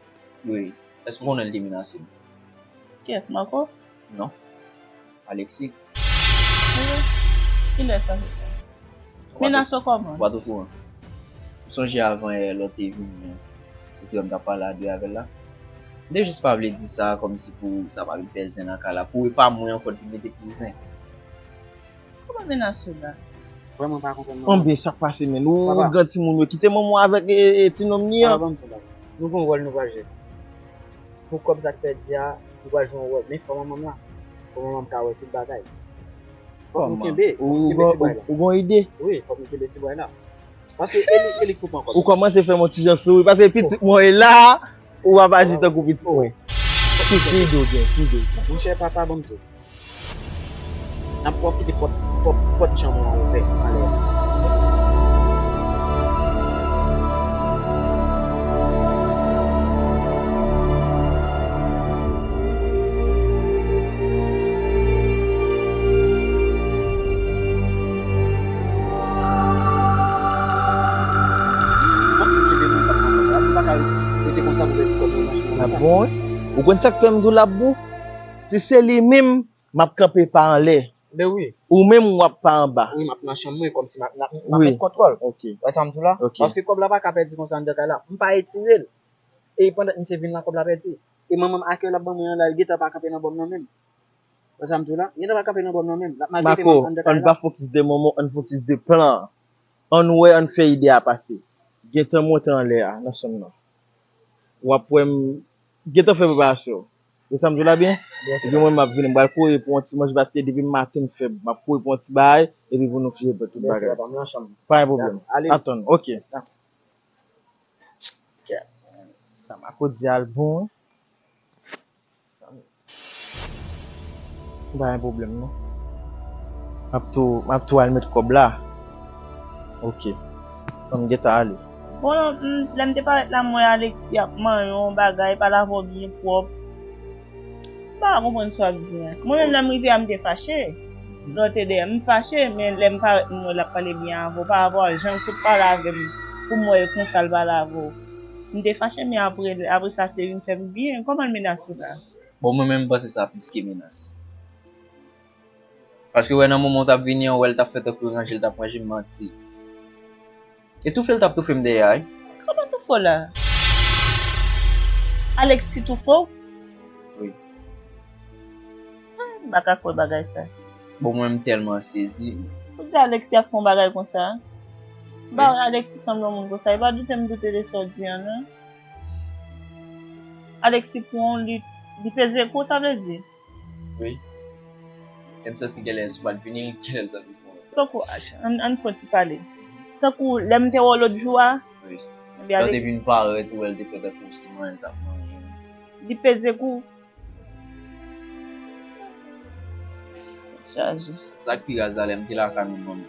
Wi. Èske w konnen l te menase m? Kiyès, Marco? Non. Alexis. Wi. Kilè sa se sa? Menase w kòman? Ou pa t okouran? Ou sonje avan yè lè w te vini an, ou te wè m t ap pale a de avè l la? M te jis pa vle di sa kòmsi pou sa pa vin fè zen nan kay la. Pou e pa mwen ankò ki mete plis zen. Kòman menase w la? Vrèman pa konprann non. Anben, sa k pase, menn? Ou gran timoun yo, kite manman w avèk, e, e, ti nonm li an. Papa, ban m di w bagay. Nou gen yon wòl nou pral jwe. Pou kòb sa k pèdi a, nou pral jwe yon wòl. Men fò manman m la. Pou mwen, m ka wè tout bagay. Fòk nou kenbe, fòk nou kenbe ti bway la. Ou gen ide? Wi, fòk nou kenbe ti bway la. Paske e li, e li k pou pran kòb la. Ou kòmanse fè m yon ti jan souri. Paske pitit mwen la, ou pa aji tankou pitit mwen. Ki, ki ide w gen? Ki ide w gen? Monchè, papa, ban m di w. N ap pwofite pòt, pòt, pòt chanm ou an ouvè anlè a. Ah bon? Ou konn sa k fè m di w l ap bon? Si se li menm, m ap kanpe pa anlè. Men wi. Ou menm w ap pa anba. Wi, m ap nan chanm mwen kòmsi m ap, m ap, m ap met kontwòl. Ok. Wè sa m di w la? Ok. Paske kòb la pa ka pèdi konsa anndan kay la. M pa etire l. E pandan misye vin la, kòb la pèdi. E manman m akèy l ap ban mwen an la, li gentan pa kanpe nan bò m nan menm. Wè sa m di w la? Li gentan pa kanpe nan bò m nan menm. L ap maltrete m anndan kay la. Marco, ann pa fokis de moman, ann fokis de plan. Ann wè, ann fè ide a pase. Gentan monte anlè a, nan chanm nan. W ap wè m gentan fè preparasyon. Ou sanm di w la byen? Epi mwen, m ap vini, m pral kouri pou yon ti manje, paske depi maten m fèb. M ap kouri pou yon ti bagay, epi pou nou fini pran tout bagay. Pa gen pwoblèm. Atann, ok. Sa Marco di a l bon, wi. Pa gen pwoblèm, non. M ap tou, m ap tou al met kòb la. Ok. Fò m gentan ale. Bon, m, lè m te parèt la, m wè Alexis ap manyen yon bagay, pale avè w byen pwòp. M pa konprann sa w ap di a. Mwen menm, lè m rive a, m te fache. Lè w te dèyè m, m fache, men lè m parèt, m wè l ap pale byen avè w, pa rapò a jan l sot pale avè m, pou m wè e konsa l pale avè w. M te fache, men apre, apre sa, te vin fè m byen. Kòman l menase w la? Bon, mwen menm, m panse sa plis ke menas. Paske, wè, nan moman w t ap vini an, wè, l t ap fè tankou ranje, l t ap ranje m, manti. E toufe l t ap toufe m dèyè a, wi. Kòman toufe w la? Alexis toufe w? Wi. Ah, m pa ka kwè bagay sa. Bon, mwen, m tèlman sezi. Ou di Alexis ap fè yon bagay konsa? Ba, wi. Alexis sanble yon moun konsa. E pa doute m doute de sa w di an, non. Alexis pran w, li, li peze kou, sa vle di? Wi. E m santi genlè si w pa t vini, genlè l t ap vin pran w. Tankou H, ann, ann fè yon ti pale. Tankou lè m te wè w lòt jou a. Wi. Lè w te vin parèt, ou wè l te fè tankou se manyen l t ap manyen. Li peze kou. Chaje. Sa k pi raz la, lè m te lakay manman m.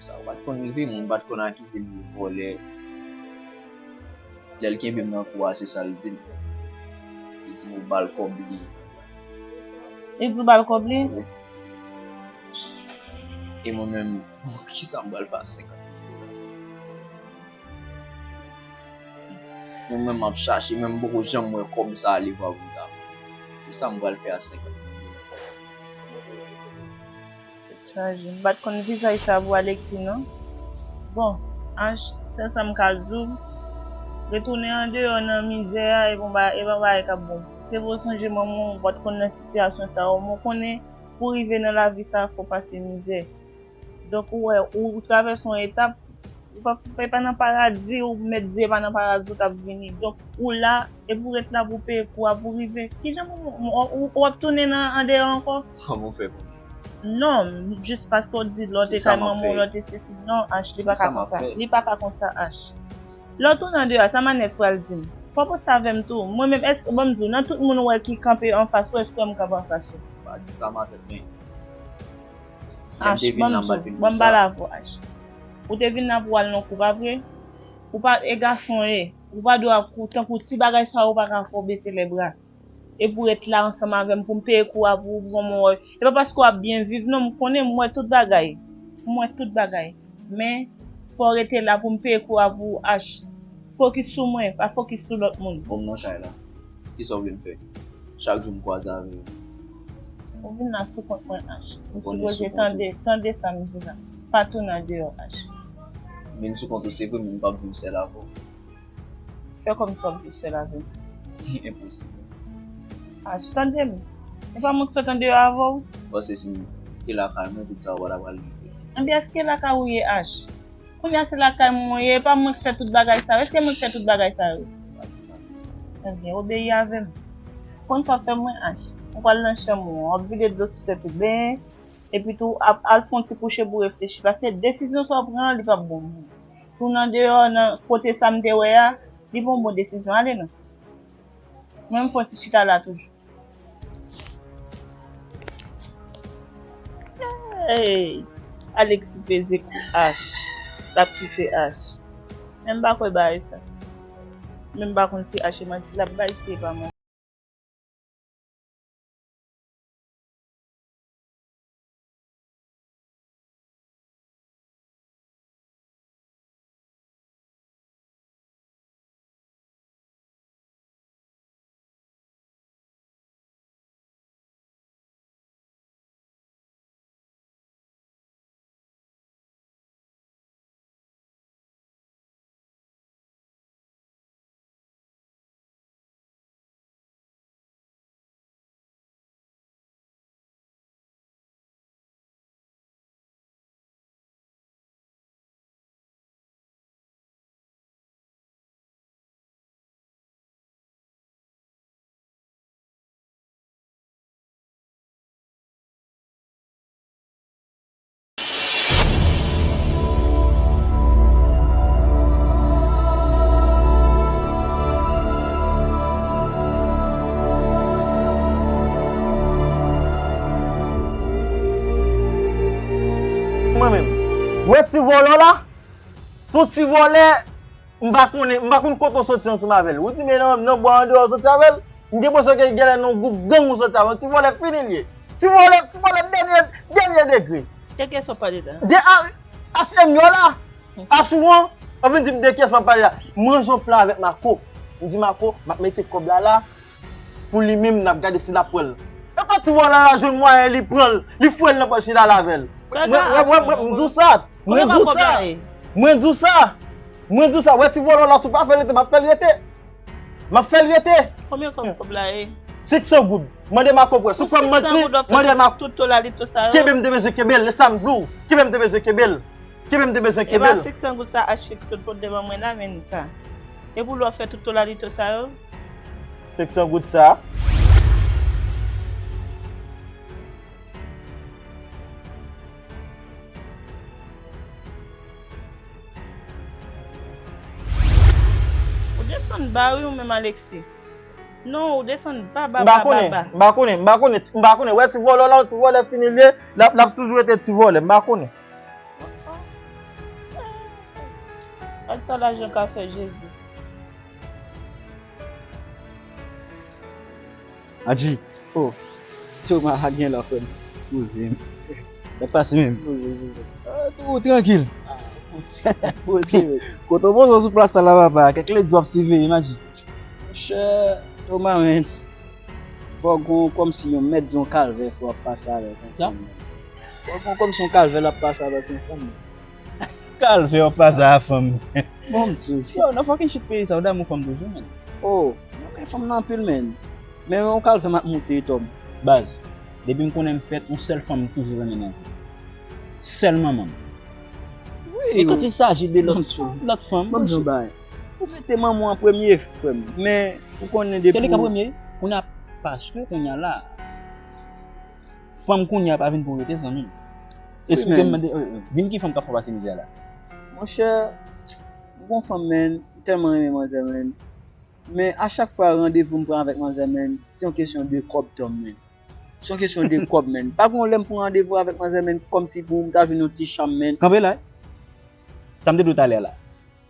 Sa pa t konn rive m, moun pa t konn akize m de vòlè. Lè l kenbe m nan kou a, se sa l di m. Li di m ou ba l kòb li. Li di w ba l kòb li? Wi. E mwen menm, kisa m pral fè a senkant mil dola? Mwen menm m ap chache, men m poko janm wè kòb sa ale vwa pou m ta pran. Kisa m pral fè a senkant mil dola? Tèt chaje. M pa t konn vizaj sa pou Alexis, non. Bon, H, sèl sa m ka di w, retounen andeyò nan mizè a, e pa yon ba-, e pa yon bagay k ap bon. Se pou w sonje manman w, ou pa t konn nan sitiyasyon sa yo, men w konnen, pou w rive nan lavi sa, fò w pase mizè. Donk, ou wè, ou, ou travèse yon etap, ou pa, e pa nan paradi, ou mèt di, e pa nan paradi ou t ap vini. Donk, ou la, e pou w ret la pou w peye kou a, pou w rive. Kijan pou w, w, w, w ap tounen nan, andeyò ankò? Kòman w fè konnen? Non, jis paske w di lè w te kay manman w, lè w te sesi. Non, H, li pa ka konsa. Li pa ka konsa, H. Lè w tounen andeyò a, sa Manès pral di m? Fò w panse avè m tou. Mwen menm, èske, ban m di w, nan tout moun ou wè ki kanpe anfas ou, èske w wè m kanpe anfas ou? Pa di sa, ma tèt, men. H, ban m di w, ban m pale avè w, H. Ou te vin la pou w al nan kou, pa vre? Ou pa, e gason w ye. Ou pa dwe ap kou, tankou ti bagay sa yo pa ka fè w bese lèbra. E pou w ret la ansanm avè m, pou m peye kou a pou ou, pou manman w. E pa paske w ap byen viv, non, m konnen, m wè tout bagay. M wè tout bagay. Men, fò w rete la pou m peye kou a pou ou, H. Fokis sou mwen, pa fokis sou lòt moun. Bon, m nan kay la. Kisa w vle m fè? Chak jou m kwaze avè yo. Ou vin la sou kont mwen, H. Ou sipoze tande, tande sa m di la. Pa tounen andeyò, H. M vin sou kont ou, se vre, men m p ap viv sèl avè w. Fè kòmsi w ap viv sèl avè m. Enposib. H, tande m. E pa mwen k sot andeyò avè w. Ou panse si m te lakay mwen, tout sa yo pa ta pral rive? Enben, èske lakay ou ye, H? Kounye a se lakay mwen ou ye, e pa mwen k fè tout bagay sa yo. Èske mwen k fè tout bagay sa yo? Pa di sa. Ebyen, obeyi avè m. Konn sa w fè mwen, H. Ou pral nan chanm ou, w ap vide dlo sou tèt ou, benyen, epi tou ap al fè yon ti kouche pou reflechi. Paske desizyon sa w pran an, li p ap bon pou ou. Tounen andeyò, nan kote sa m te wè a, li pa yon bon desizyon. Ale non. Mwen, m fè yon ti chita la toujou. Hey! Alexis peze kou H. L ap kite H. Men m pa kwè bagay sa. Men m pa konn si H e manti l ap bay, si e pa manti. Mwen menm, wè ti vòlò la, se yon ti vòlè, m pa konnen, m pa konn kote w soti ansanm avè l. Ou di men nan, nan bwa andeyò w soti avè l, m gen enpresyon ke genlè nan yon gwoup gang ou soti avè l. Ti vòlè fini l ye. Ti vòlè, ti vòlè dènye, dènye degre. De kiyès w ap pale la? De a, H M yo la. Asouran, w ap vin di m de kiyès m ap pale la. M ranje yon plan avèk Marco. M di Marco, m ap mete kòb la la. Pou li menm, n ap gade si l ap pran l. E pa ti vòlò la jwenn mwayen, li pran l, li foure l nan pòch li, l al avè l. Mwen, mwen, mwen, mwen, m di w sa, mwen di w sa, mwen di w sa, mwen di w sa, wè ti vòlò la, si w pa fè l rete, m ap fè l rete. M ap fè l rete. Konbyen kòb, kòb la ye? Senk san goud. Mande Marco pou wè. Si w kwè m manti, mande Marco. Tout to lalito sa yo. Kenbe m te bezwen kenbe l, e sa m di w. Kenbe m te bezwen kenbe l. Kenbe m te bezwen kenbe l. E pa senk san goud sa H X sot pote devan mwen la, men sa. E pou lè w fè tout to lalito sa yo? Senk san goud sa. Ou desann ba wi ou menm Alexis. Non, ou desann ba, ba, ba, ba, ba. M pa konnen, m pa konnen, m pa konnen, m pa konnen. Wè ti vòlò la, ti vòlè fini l ye, l ap, l ap toujou rete ti vòlè, m pa konnen. Gad sa lajan ka fè Jezi. Adji. Oh, Thomas a gen la frè m. Poze m. Sa pase menm? Poze, poze. Ah, tou trankil. Ah, poze, poze. Kote w poze w sou plas la, papa? Kèk ledi w ap siveye m, Adji. Monchè, Thomas, men. Fò gon kòmsi yon mèt di yon kalvè fò ap pase avèk yon fanm. Fò gon kòmsi yon kalvè l ap pase avèk yon fanm. Kalvè w ap pase a fanm. Bon, m di w. Yo, nan fucking shit peyi sa, w damou fanm toujou, men. Oh, mwen renmen fanm nan anpil, men. Men yon kalvè m ap moute, Tom. Baz, depi m konnen m fèt, yon sèl fanm m toujou renmen nan vi. Sèl manman m. Wi. E quand il s'agit de lòt fanm, lòt fanm, ban m di w yon bagay. Ou mete manman w an premye, frè m. Men, ou konnen depi. Se li k an premye? Kounye a, paske kounye a la, fanm kounye a pa vin pou rete, zanmi m. Esplike m, mande, di m ki fanm k ap fè w pase mizè la. Monchè, m gon fanm, men, m tèlman renmen manzè, men. Men a chak fwa randevou m pran avèk manzè, men, se yon kesyon de kòb, Tom, men. Se yon kesyon de kòb, men. Pa gen yon lè m pran randevou avèk manzè, men, kòmsi pou m ta jwenn yon ti cham, men. Kanpe la. Sa m te di w talè la.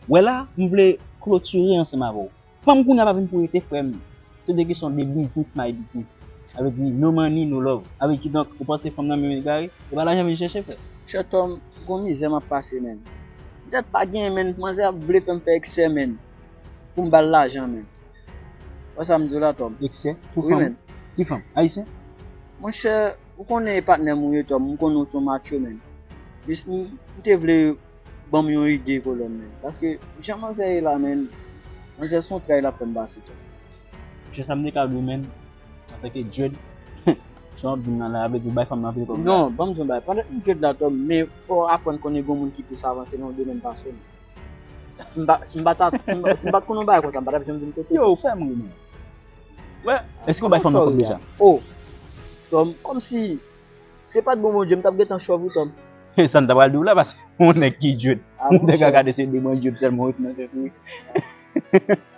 Wè la, m vle klotire ansanm avè w. Fanm kounye a pa vin pou rete, frè m. Se de kesyon de business, my business. Sa vle di no money, no love. Sa vle di kidonk, ou panse fanm nan menm egare? E pa lajan vin chèche, frè. Chè Tom, gon mizè m ap pase, men. Petèt pa genyen, men, manzè ap vle fè m fè eksè, men. Pou m ba l lajan, men. Wè sa m di w la, Tom? Eksè? Pou fanm? Wi, men. Ki fanm? Ayisyen? Monchè, ou konnen e patnè m ou ye, Tom. M konnen w se yon macho, men. Jis m, m te vle ban m yon ide, kolòn, men. Paske, jan manzè ye la, men, manzè se yon tray l ap fè m pase, Tom. Monchè, sa m te ka di w, men, antanke dread, jan w ap di m nan la, sa vle di w bay fanm nan anpil kòb la. Non, ban m di w yon bagay. Pandan m dread la, Tom, men fò w aprann konnen gon moun ki plis avanse nan yon domèn pase w, men. Si m pa, si m pa ta, si m, si m pa t konn yon bagay konsa, m pa t ap janm vin kote w. Yo, ou fè m ri, men. Wè, èske w bay fanm nan kòb deja? Oh, Tom, kòmsi se pa t bon Bondye, m t ap gentan chòv ou, Tom. E sa m ta pral di w la, paske yon nèg ki djòt. Ah, m te ka gade se de mwen djòt sèlman ou nan tèt ou.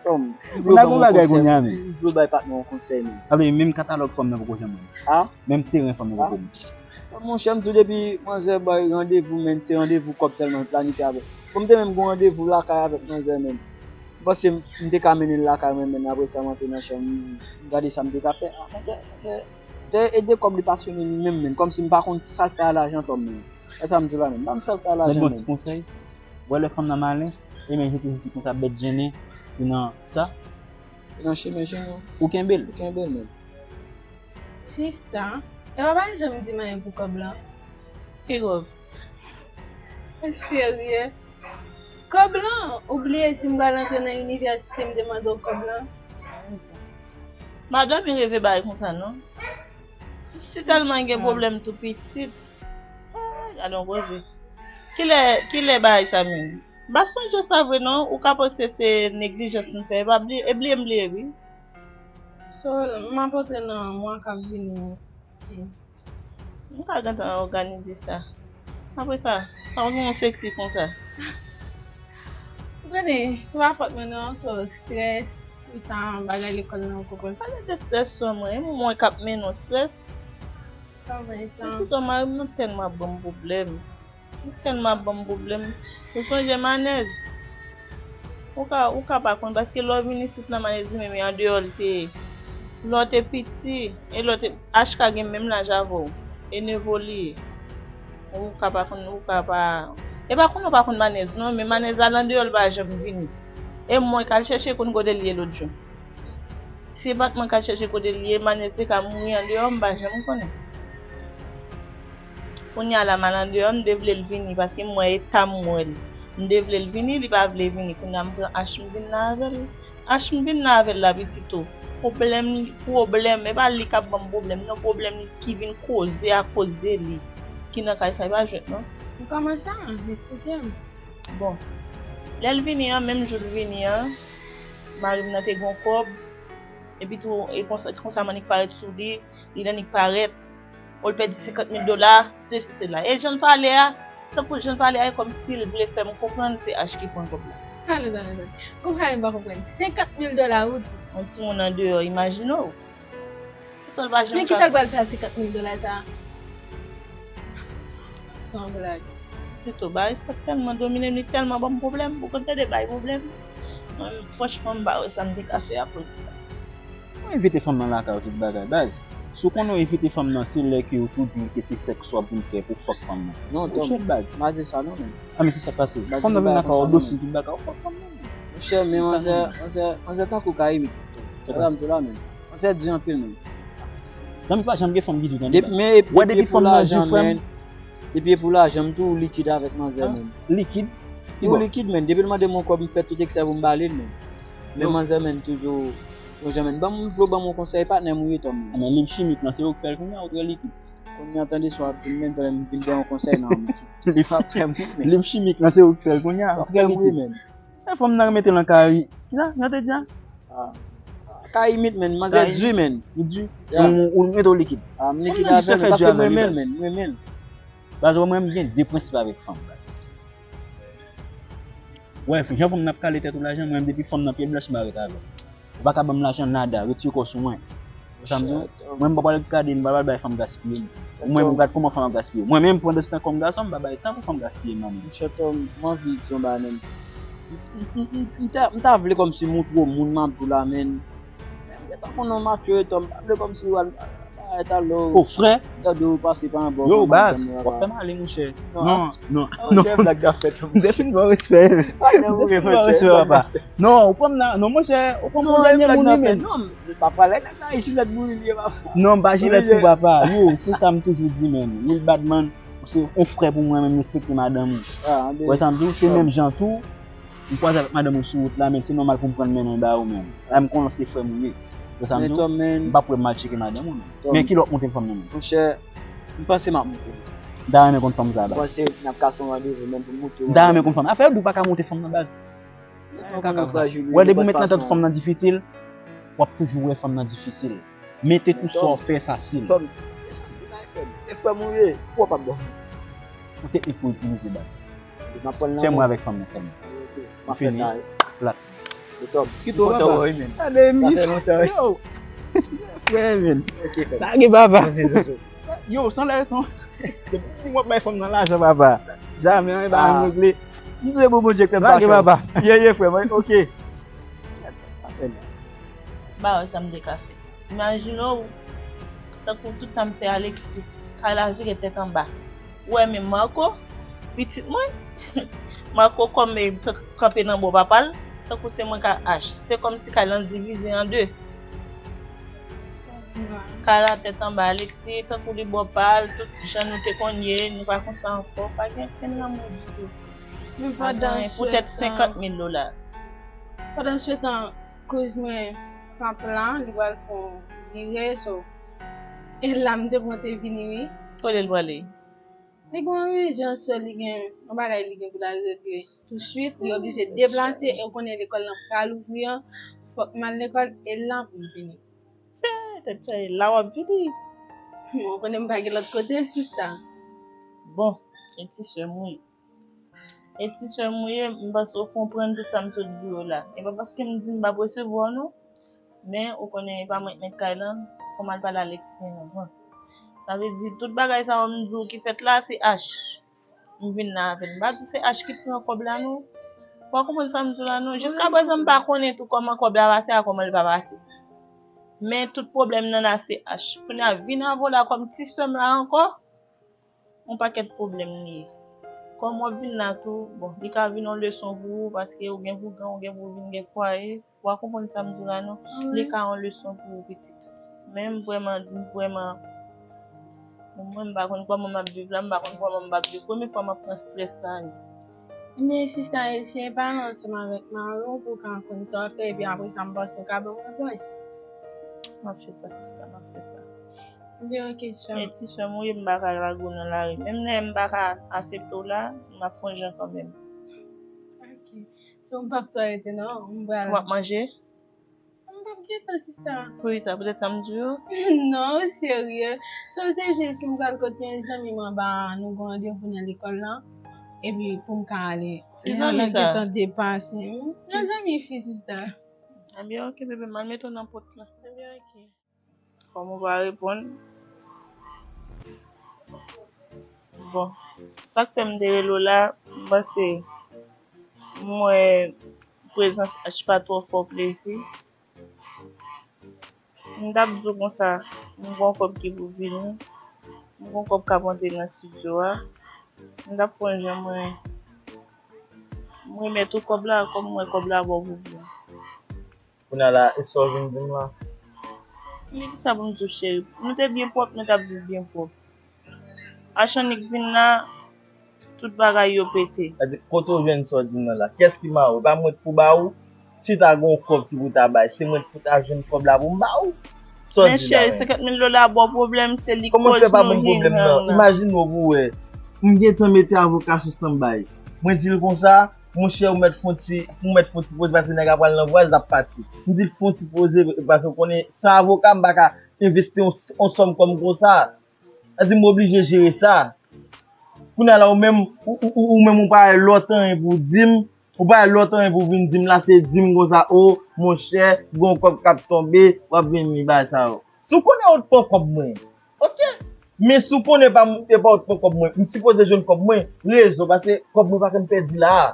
Tom, m vle w ban m yon konsèy. M vle w bay patnè yon konsèy, men. Sa vle di, menm katalòg fanm nan poko janm wè. Ah? Menm teren fanm nan poko wè. Monchè, m di w depi manzè bay randevou, men se randevou kòb sèlman l planifye avè l. Bon, m te menm gen randevou lakay avèk manzè, men m panse m te ka mennen l lakay mwen, men apre sa, m antre nan chanm, m gade sa m te ka fè. Ah, manzè, manzè, te ede kòb li pasyone li menm, men kòmsi m pa konn sa l fè a lajan, Tom, men. E sa m di w la, men. M pa konn sa l fè a lajan, men. Bon, ti konsèy. Wè lè fanm nan malen, e men jete jete konsa bèt jennen, pou nan sa. Nan chimen, chimen. Ou kenbe l. Ou kenbe l, men. Sista, e w pa janm di m anyen pou kòb lan. Ki kòb? Serye? Kòb lan, ou bliye si m pral antre nan inivèsite, m te mande w kòb lan? Madanm, li reve bagay konsa, non? Si tèlman gen pwoblèm tou pitit. Ah, gade yon koze. Kilè, kilè bagay sa menm? M pa sonje sa vre non, ou ka panse se neglijans m fè, e pa bliye, e bliye m bliye wi. So, m ap antre nan mwa k ap vini an. M ka gentan òganize sa. Apre sa, sa w gen yon seksi konsa. Ou konnen, se pa fòt mwen non, so strès, pou sa, bagay lekòl lan, ou konprann. Pale de strès sou mwen, e mwen k ap mennen w strès. Kòman sa? Pitit, mari m nan tèlman ap ban m pwoblèm. Tèlman ap ban m pwoblèm. Ou sonje manèz? Ou ka, ou ka pa konn, paske lè w vin isit la, manèz li menm, e andeyò l te ye. Lè w te piti, e lè w te, H K gen menm laj avè w. E nevo li ye. Ou ka pa konn, ou ka pa, e pa konn ou pa konn manèz, non, men manèz al andeyò, l pa janm vini. E mwen k al chèche konn kote l ye lòt jou. Si e pa t mwen k al chèche kote l ye, manèz te ka mouri andeyò, m pa janm konnen. Kounye a la, m al andeyò, m te vle l vini, paske m wè eta m wè l. M te vle l vini, li pa vle vini. Kounye a, m pran H, m vin la avè l. H, m vin la avè l la, pitit o. Pwoblèm, pwoblèm, e pa li k ap ban m pwoblèm, non, pwoblèm ki vin koze akoz de li. Ki nan kay sa, e pa jwèt, non. Kòman sa? Esplike m. Bon, lè l vini an, menm jou l vini an, mari m nan te gen yon kòb, epi tou, e konsa, konsa m annik parèt sou li, li annik parèt, o l pèdi senkant mil dola, sesi, sela. E jan l pale a, tankou jan l pale a, e kòmsi l vle fè m konprann se H ki pran kòb la. Tande, tande, tande. Ou pa menm pa konprann. Senkant mil dola ou di? Yon timoun andeyò, imajine w. Se sa l pa janm ka. Men kisa l pral fè ak senkant mil dola sa a? San blag. Tito, bagay sa tèlman domine m, li tèlman ban m pwoblèm. Ou konn tande bay pwoblèm? Mwen, franchman, m pa wè sa m te ka fè akoz de sa. Ou envite fanm nan lakay ou tout bagay, baz. Si w konnen w envite fanm nan, se lè ke w tou di l ke se sèks w ap vin fè pou fòk fanm nan. Non, Tom, baz. M pa di sa non, men. Ah, men se sa k pase. Fanm nan vin lakay ou, dosi tout bagay, ou fòk fanm nan. Monchè, men manzè, manzè, manzè tankou kayimit. Se sa m di w la, men. Manzè di anpil, men. Zanmi, pa janm gen fanm ki di tande, baz. Wè, depi fanm nan di frè m. Depi e pou lajan, m tou likid avèk manzè, men. Likid? Ou likid, men. Depi l mande m yon kòb, m fè tout eksè pou m ba li l, men. Men manzè, men, toujou, toujou, men. Ban m, vle w ban m yon konsèy, patnè m ou ye, Tom. Ah, men lim chimik lan, se ou k fè l kounye a, ou trè likid. Kounye a, tande sa w ap di m, men, fè m vin ba w yon konsèy, non. Lim chimik lan, se ou k fè l kounye a, ou trè likid. E fanm nan remete l an kari. Kisa? Jan te di a? Ah. Kayimit, men. Manzè di, men. Li di. Ou, ou mete w likid. Ah, m likid avè l, paske m renmen l, men. M renmen l. Baz, ou wè mwen, m gen de prensip avèk fanm, baz. Wè, jan fanm nan ap kale tèt ou lajan, mwen, depi fanm nan pye blanch, m arete avè l. Ou pa ka ban m lajan nada, retire kò w sou mwen. Ou sa m di w? Mwen, m pa pral gade, m pa pral bay fanm gaspiye m. Ou mwen, ou gad kòman fanm ap gaspiye. Mwen menm, pandanstan, kòm gason, m pa bay tan pou fanm gaspiye m nan men. Monchè Tom, m anvi di yon bagay menm. M, m, m, m, m ta, m ta vle kòmsi montre w moun m ap di w la, men. Men m gentan konn w matye, Tom, m pa vle kòmsi w al, al, al, al, o, frè. Gade w pase pa anba w. Yo, baz, w ap fè m ale, monchè. Non, non, non. Blag ap fèt, monchè. M te fin ba w respè. M te fin ba w respè, papa. Non, ou pran m nan, non, monchè, ou pran m pou dènye moun, wi, men. Non, papa, lè nèg nan jilèt bouri li ye, papa. Non, m pa jilèt pou papa. Yo, se sa m toujou di, men. Will Badman, ou se yon frè pou mwen, men m respekte madanm ou. Wè sa m di w, se menm jan tou. M kwaze avèk madanm ou sou wout la, men se nòmal pou m pran l mennen ba ou menm. La m konnen se frè m ou ye. Wè sa m di w, m p ap wè m al tcheke madanm ou non. Men kilè w ap monte fanm nan menm? Monchè, m panse m ap monte. M ta renmen konn fanm sa, baz. M panse n ap kase yon randevou menm pou m monte. M ta renmen konn fanm. Afè yo di w pa ka monte fanm nan, baz. Wè, depi w met nan tèt ou fanm nan difisil, w ap toujou wè fanm nan difisil. Mete tout sa w fè fasil. Tòm, se sa, se sa m di la, frè m. E frè m ou ye, fò w pa ba w manti. Ou teknik pou itilize baz. M ap pran l nan men w. Fè mwen avèk fanm nan sèlman. Ok, m ap fè sa, wi. Plat. Yo, Tòm, m kontan wè w, wi, men. Sa fè lontan, wi. Yo! Frè, men. Ok, frè m. Lage baba. Zozo, zozo. Yo, san lè tan. Depi w ap bay fanm nan lajan, baba. Jamè anyen pa janm regle. M swete pou Bondye k fè m pa chans. Lage baba. Ye, ye, frè mwen. Ok. Gad sa, pa fè m. Se pa wè sa m te ka fè. Imajine w, tankou tout sa m fè Alexis, Kayla vire tèt anba. Ou wè menm Marco, pitit mwen, Marco kòm e k-, kanpe nan bò papa l, tankou se mwen k ap ach. Se kòmsi kay lan divize an de. Kay la tèt anba Alexis, tankou li bò pa l, tout jan nou te konn ye, nou pa konsa ankò, pa gen okenn lanmou ditou. Men pa gen anyen, poutèt senkant mil dola. Pandanswetan, kouz mwen, pap la, li pral fè yon vire, so, e la m te konte vini, wi. Kote l prale? Li gen yon ijans, so li gen yon bagay li gen pou l al regle touswit, li oblije deplase, e w konnen lekòl lan pral ouvri an, fòk m al lekòl, e la pou m vini. Tèt chaje, la w ap vini. Ou konnen m pa gen lòt kote, sista. Bon, e ti sè m wi. E ti sè m ou ye, m panse w konprann tout sa m sot di w la. E pa paske m di m p ap resevwa w non. Men ou konnen e pa mwen k mèt kay lan, fò m al pale Alexis anvan. Sa vle di tout bagay sa yo m di w ki fèt la se H. M vin la avè l. M pa di w se H ki pran kòb la non. Fò w konprann sa m di w la non. Jiskaprezan m pa konnen tou kòman kòb la pase a kòman l pa pase. Men tout pwoblèm nan la se H. Kounye a vin avè w la kòm ti sè m la ankò. Yon pakèt pwoblèm li ye. Kòm w ap vin la tou, bon, li ka vin yon leson pou ou, paske ou gen pou gran, ou gen pou vin gen fwaye. Ou a konprann sa m di w la non? Li ka yon leson pou ou, pitit. Men m vrèman, m vrèman, mwen, m pa konn kòman m ap viv la, m pa konn kòman m p ap viv. Premye fwa m ap pran estrès sa yo. Men sista Elsie, pale ansanm avèk mari w pou w ka konn sa w ap fè, epi apre sa, m panse w ka ban m repons. M ap fè sa, sista, m ap fè sa. Gen yon kesyon. Men ti sè m ou ye, m pa ka lage w nan lari. Menm lè m pa ka aksepte w la, m ap fè yon jan kanmenm. Ok. So, m p ap twò rete non, m pral. W ap manje? M p ap gen tan, sista. Poukisa? Poutèt sa m di w? Non, ou serye. So, se jis m pral kot yon zanmi m anba, nou gen randevou nan lekòl lan. Epi pou m ka ale. Ki zanmi sa? Lè gentan depase. Yon zanmi fi, sista. Ebyen, ok, bebe, m al mete w nan pòt la. Ebyen, ok. Kòm ou pa reponn. Bon, sa k fè m te rele w la, m panse m wè prezans H pa twò fè w plezi. M t ap di w konsa, m gen yon kòb ki pou vini, m gen yon kòb k ap antre nan estidyo a, m t ap fè yon jan mwen, m remèt ou kòb la, kòm m wè kòb la ba w pou vini. Kounye a la, e sa w vin di m la? Men kisa pou m di w, cheri? Nou te byen pwòp, nou t ap viv byen pwòp. Achannik vin la, tout bagay yo pete. Sa di, kote w jwenn sa w di m nan la? Kiyès ki mare w? E pa mwen k pou ba ou? Si ta gen yon kòb ki pou ta bay, se mwen k pou ta jwenn kòb la pou m ba ou? Sa w di la menm? Men cheri, senkant mil dola ba w pwoblèm, se li k koz nou hang nan. Kòman fè pa ban m pwoblèm nan? Imajine w pou w wè. M gentan mete avoka sou standby. Mwen di l konsa, monchè, ou mèt fè yon ti, ou mèt fè yon ti poze, paske nèg la pral nan vwayaj, l ap pati. M di l fè yon ti poze, paske w konnen, san avoka, m pa ka envesti yon, yon sòm kòm konsa. Sa di m oblije jere sa. Kounye a la, ou menm, ou, ou, ou, ou menm, ou pa wè lòt anyen pou w di m, ou pa wè lòt anyen pou w vin di m la, se di m konsa, o, monchè, gen yon kòb k ap tonbe, w ap vin di bagay sa yo. Si w konnen ou t pran kòb mwen, ok. Men si w konnen pa m, e pa ou t pran kòb mwen, m sipoze jwenn kòb mwen, rezon, paske kòb mwen pa ka m pèdi la a.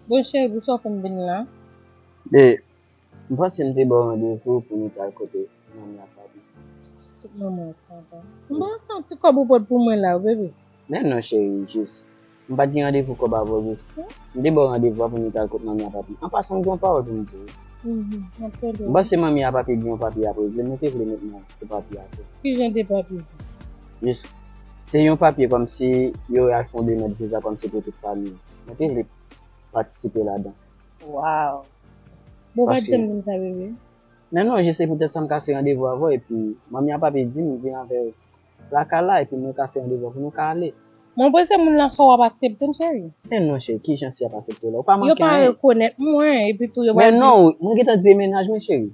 Bon, cheri, poukisa w fè m vin la? E, m panse m te ba w randevou pou nou t al kote manmi ak papi. Kot manman ak papa? M pa santi kòb ou pot pou mwen la, bebe. Men non, cheri, jis. M pa t gen randevou kòb avè w, jis. M te ba w randevou a pou nou t al kot manmi ak papi. An pasan, m gen yon pawòl pou m di w. Mhm, m ap tande w. M panse manmi ak papi gen yon papye y ap regle, mwen te vle met men sou papye a tou. Ki jan de papye sa? Jis, se yon papye kòmsi yo al fè yon demande viza kòmsi pou tout fanmi. Mwen te vle patisipe ladan. Wow. Bon, w pa t janm di m sa, bebe. Men non, jis se poutèt sa m kase randevou avè w, epi manmi ak papi di m vin avè w lakay la, epi mwen kase randevou an pou nou ka ale. Mwen panse moun lakay w ap aksepte m, cheri. Men non, cheri, kijan si y ap aksepte w la? Ou pa manke anyen. Yo pa rekonèt mwen, epi tou yo pral di. Men non, mwen gentan di e mennaj mwen, cheri.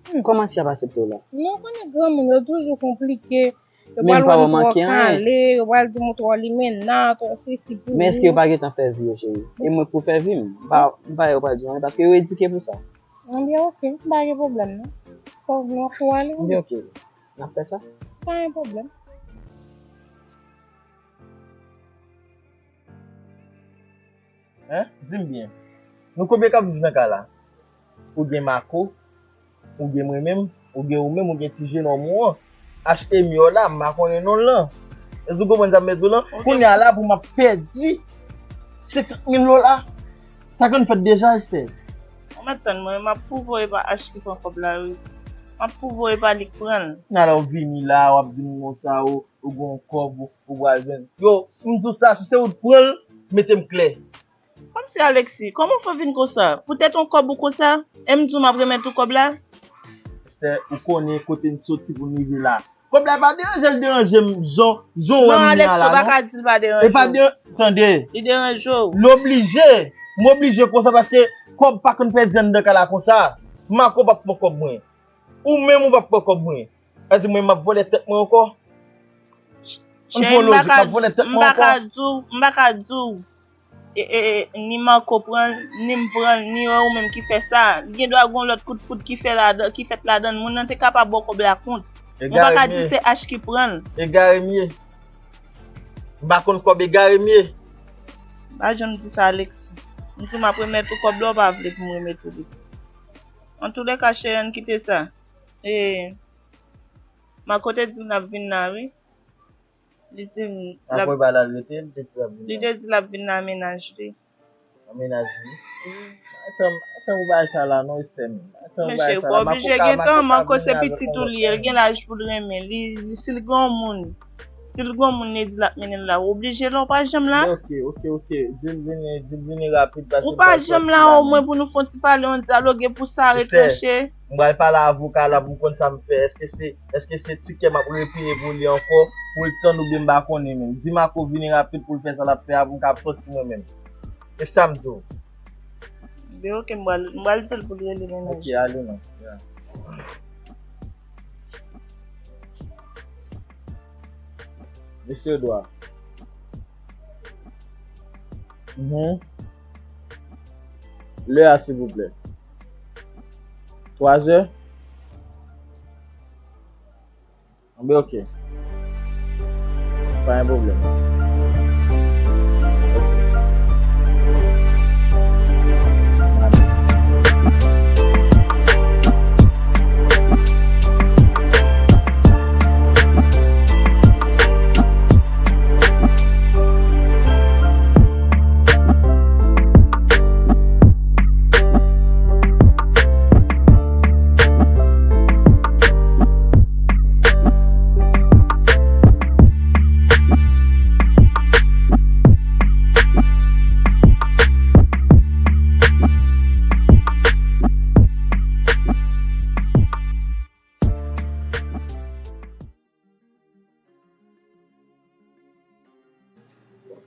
Hmm, kòman si y ap aksepte w la? Non, ou konnen granmoun yo toujou konplike. Yo pral wè m twò kale, yo pral di m ou twò limena, twò sesi pou ou. Men èske yo pa gentan fè vi yo, cheri? E mwen k pou fè vi m? M pa, m pa wè yo pral di anyen, paske yo edike pou sa. Ebyen, oke, m pa gen pwoblèm, non. Fò w vle, ou ale. Ebyen, oke. N ap fè sa? Pa gen pwoblèm. Hein? Di m byen. Nou konbyen k ap viv nan kay la? Ou gen Marco, ou gen mwen menm, ou gen ou menm, ou gen ti jenòm ou an. H M yo la, m pa konnen non l lan. Èske w konprann sa m vle di w lan? Kounye a la, pou m ap pèdi senkant mil dola. Sa konn fèt deja, Esther. Ou mèt tann mwen, m ap pwouve w e pa H ki pran kòb la, wi. M ap pwouve w e pa li k pran l. Alò, w vini la, w ap di m konsa, ou, ou gen yon kòb, ou, ou pral jwenn. Yo, si m di w sa, si se ou k pran l, mete m klè. Kòmsi Alexis, kòman w fè vin konsa? Poutèt yon kòb ou konsa? E m di w m ap remèt ou kòb la? Esther, ou konnen kote n soti pou n rive la. Kòb la pa deranje l, deranje m, jan, jan w wè m ye a la, non. Non, Alexis, ou pa ka di l pa deranje w. E pa de, tande. Li deranje w. L oblije. M oblije konsa paske kòb pa konn pèdi anndan kay la konsa. Marco p ap pran kòb mwen. Ou menm ou p ap pran kòb mwen. Sa di mwen m ap vòlè tèt mwen ankò? Ann pran lojik, m ap vòlè tèt mwen ankò? M pa ka di w, m pa ka di w. E, e, e, ni Marco pran l, ni m pran l, ni ou menm ki fè sa. Li gen dwa gon lòt kout foud ki fè ladan, ki fèt ladan l. Moun nan te kapab ba w kòb la kont. Mwen pa ka di se H ki pran l. Egare m ye. M pa konn kòb, egare m ye. M pa janm di sa, Alexis. M di w m ap remèt ou kòb la, ou pa vle pou m remèt ou li. Antoulèka, cheri, ann kite sa. E, Marco te di l ap vin la, wi. Li di m l ap... Apre ba l al rete, li te di l ap vin la. Li te di l ap vin nan mennaj li. Nan mennaj li? Wi. Atan, atan ou bay sa la non, Esther. Atan ou bay sa la. Men cheri, ou pa oblije gen tan, Marco se pitit ou li ye, l gen laj pou l renmen. Li, li, si l gen yon moun, si l gen yon moun, li di l ap mennen l la, ou oblije la, ou pa janm la. Ok, ok, ok. Di l vini, di l vini rapid, paske m pral sòti la menm. Ou pa janm la, omwen pou nou fè yon ti pale, yon dyaloge pou sa retranche. M pral pale avoka la pou m konn sa m fè. Èske se, èske se ti kè m ap repeye pou li ankò, pou l tann oubyen m pa konnen menm? Di Marco vini rapid pou l fè sa l ap fè a pou m ka ap sòti mwen menm. E sa m di w. Ebyen, ok, m pral, m pral di l pou l rele mennaj. Ok, ale non. Ya. Mesye Edouard. Mhm. Lè a, silvouplè. Twa zè? Anben, ok. Pa gen pwoblèm. Ok.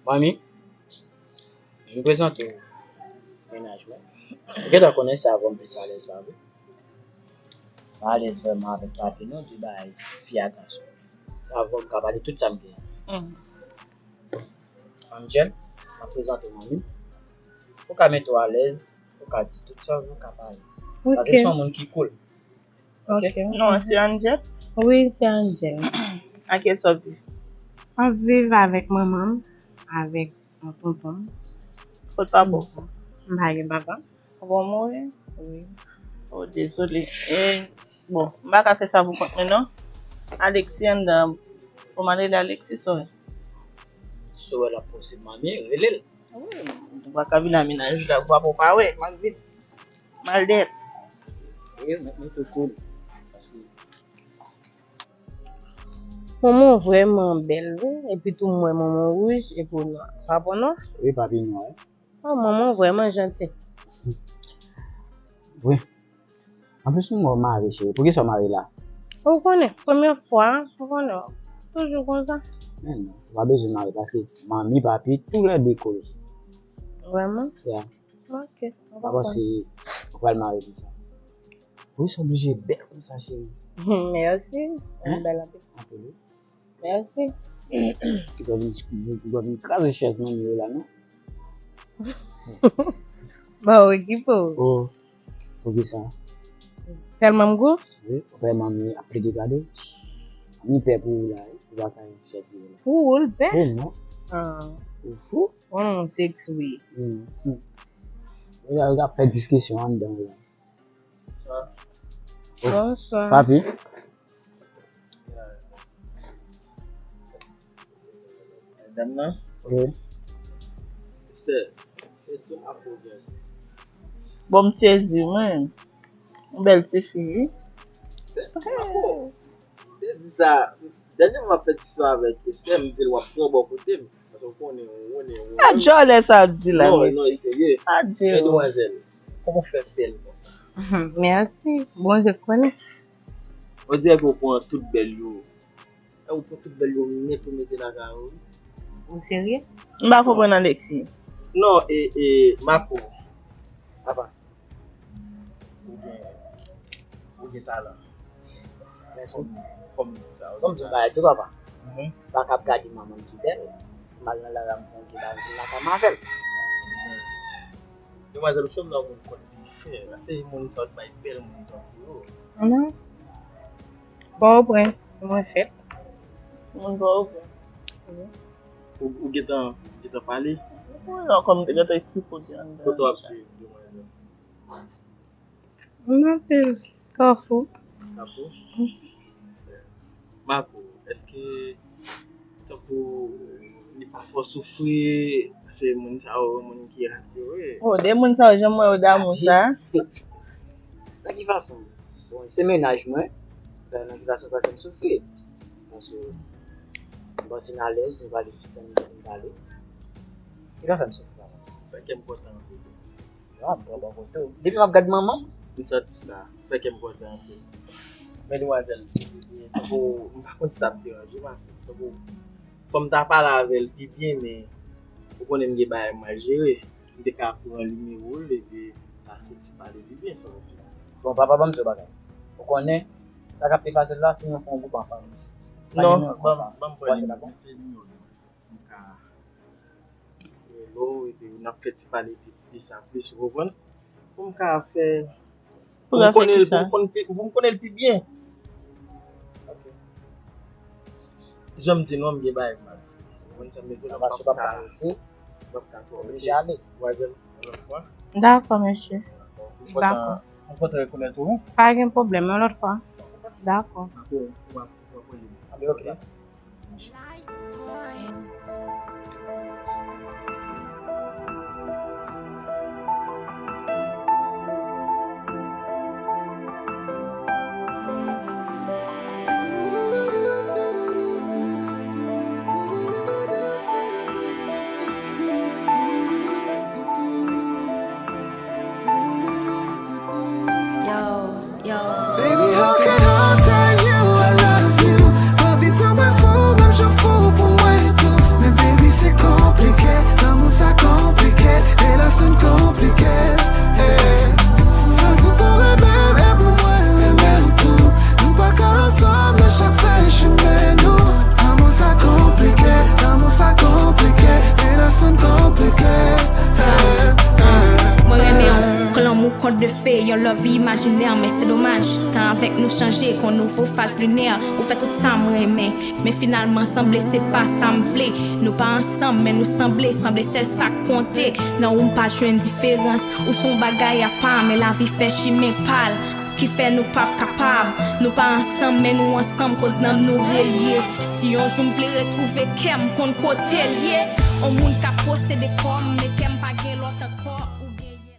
Manmi, m prezante w mennaj mwen. Ou gentan konnen se avè w m plis alèz, pa vre? M pa alèz vrèman avèk papi non, de bagay fi ak gason. Se avè w m ka pale tout sa m gen. Mhm. Angel, m ap prezante w manmi m. Ou ka mete w alèz, ou ka di tout sa w vle, ou ka pale. Ok. Paske m se yon moun ki cool. Ok. Ok. Non, se Angel? Wi, se Angel. Ak kiyès w ap viv? M ap viv avèk manman m, avèk yon tonton m. Kot papa w? M pa gen papa. Papa w mouri? Wi. Oh, dezole. E, bon, m pa ka fè sa pou kont mwen, non. Alexis anndan. Fò m al rele Alexis, sou. Si w wè l ap posib, manmi, rele l. Wi, ou pa ka vin a mennaj la, ou pa, ou pa wè, m ap vin. Maldèt. Wi, mwen, mwen tou cool. Paske manman w vrèman bèl, wi. Epi tou, m wè manman w wouj, epi w nwa. Pa bon, non? Wi, papi nwa, wi. Oh, manman w vrèman janti. Wi. Anplis, m wè w mare, cheri. Poukisa w mare la? Ou konnen, premye fwa, ou konnen, toujou konsa. Men non, ou pa bezwen mare, paske manmi, papi, toulède cool. Vrèman? Ya. Ok, m konprann. M pa panse ou pral mare konsa. Wi, sa oblije bèl konsa, cheri. Mèsi. Ou bèl anpil. Anpil, wi. Mèsi. Ou vin, ou vin kraze chèz manmi yo la, non? Bon, okipe w. Oh, poukisa? Tèlman m gou? Wi, vrèman, mi ap plede gade w. Mi pè pou ou la, ou pa ka chèz yo la. Pou ou, l pè? Wi, non. Ah. Ou fou? Ou non, sèks, wi. Hmm, hmm. Ou la, ou ap fè diskisyon anndan la. Bonswa. Bonswa. Papi. Dam nan? Wi. Esther, e ti m ak ou gen. Bon, m sezi, mwen. Yon bèl ti fi, wi. Ako, te di sa, dènye m ap fè diskisyon avèk Esther, m di l w ap pran bò kote m. Paske w konnen, w konnen, w konnen. A djòlè sa ap di la, non, mesye. Non, e serye. Adye. Medmwazèl, kòman w fè bèl konsa? Mèsi. Bondye konnen. On dirè ke w pran tout bèl yo. E ou pran tout bèl yo nèt ou mete lakay ou. Ou serye? M pa konprann Alexis. Non, e, e, Marco. Papa. Ou gen, ou gen talan. Mèsi. Fò m, fò m di sa, ou gen talan. Fò m di yon bagay tou, papa. Mhm. M pa kab gade manman m ki bèl. M al nan lari a, m pran yon ti bagay, m vin lakay mwen avè l. Mhm. Demwazèl, ou sanble yon moun kòd li fen. Se moun sa yo t bay bèl moun tankou yo. Non. Pòtoprens, mwen fèt. Se moun Pòtoprens. Wi. Ou, ou gentan, gentan pale? Wi, non, kòm m te gentan eksplike w di anndan. Kote w ap viv, demwazèl? Mwen ap viv Kafou. Kafou? Wi. Marco, èske tankou li pa fè w soufri, se moun sa yo, moun ki rate yo, wi. Oh, de moun sa yo, jan m wè yo damou sa. Nan ki fason? Bon, se mennaj mwen. Nan ki fason fè m soufri? Paske m panse n alèz, nou pale tout sa nou gen pou n pale. Li pa fè m soufri, papa. Fè kè m kontan anpil. Non, m pran bò kote w. Depi m ap gad manman m. M santi sa. Fè kè m kontan anpil. Medmwazèl, tankou, m pa konn si sa ap deranje w, paske tankou, fò m ta pale avè l pi byen, men ou konnen m gen bagay m al jere. M te ka pran nimewo l epi n ta fè ti pale pi byen, sa w di. Bon, papa, ban m di w bagay. Ou konnen, sa k ap pi fasil la, si nou fè yon gwoup ansanm. Non, ban m, ban m pran nimewo l. M ka rele w, epi n ap fè ti pale de, de sa plis, ou konprann? Pou m ka fè, pou m konnen l, pou m konn pi, pou m konnen l pi byen. Ok. Jan m di nou an, m gen bagay pou m al fè. Ou konprann sa m vle di w, m p ap ka, m p ap ka twò rete. Oblije ale. Vwazin, yon lòt fwa. Dakò, mesye. Dakò. M kontan, m kontan rekonèt ou, wi. Pa gen pwoblèm, yon lòt fwa. Dakò. Dakò, w ap, w ap rele m. Anben, ok. Yo. Yo. Baby, how can I tell you I love you? Anvi tann mwen fou, menm jan fou pou mwen tou. Men baby, se konplike, lanmou sa konplike, relasyon n konplike. Hey. Santi w pou renmen m, e pou mwen renmen w tou. Nou pa ka ansanm, men chak fè chemen nou. Lanmou sa konplike, lanmou sa konplike, relasyon n konplike. Hey, hey. Mwen renmen w, k lanmou kont de fè, yon love imajinè, men se domaj. Tan avèk nou chanje, k yon nouvo faz linè. Ou fè tout sa m renmen, men finalman sanble se pa sa m vle. Nou pa ansanm, men nou sanble, sanble sèl sa k konte. Nan ou m pa jwenn diferans, ou se yon bagay apa, men lavi fè chimen pa l. Ki fè nou p ap kapab. Nou pa ansanm, men nou ansanm, koz nanm nou relye. Si yon jou m vle retwouve kè m, konn kote l ye. On moun ka posede kò m, men kè m pa gen lòt ankò.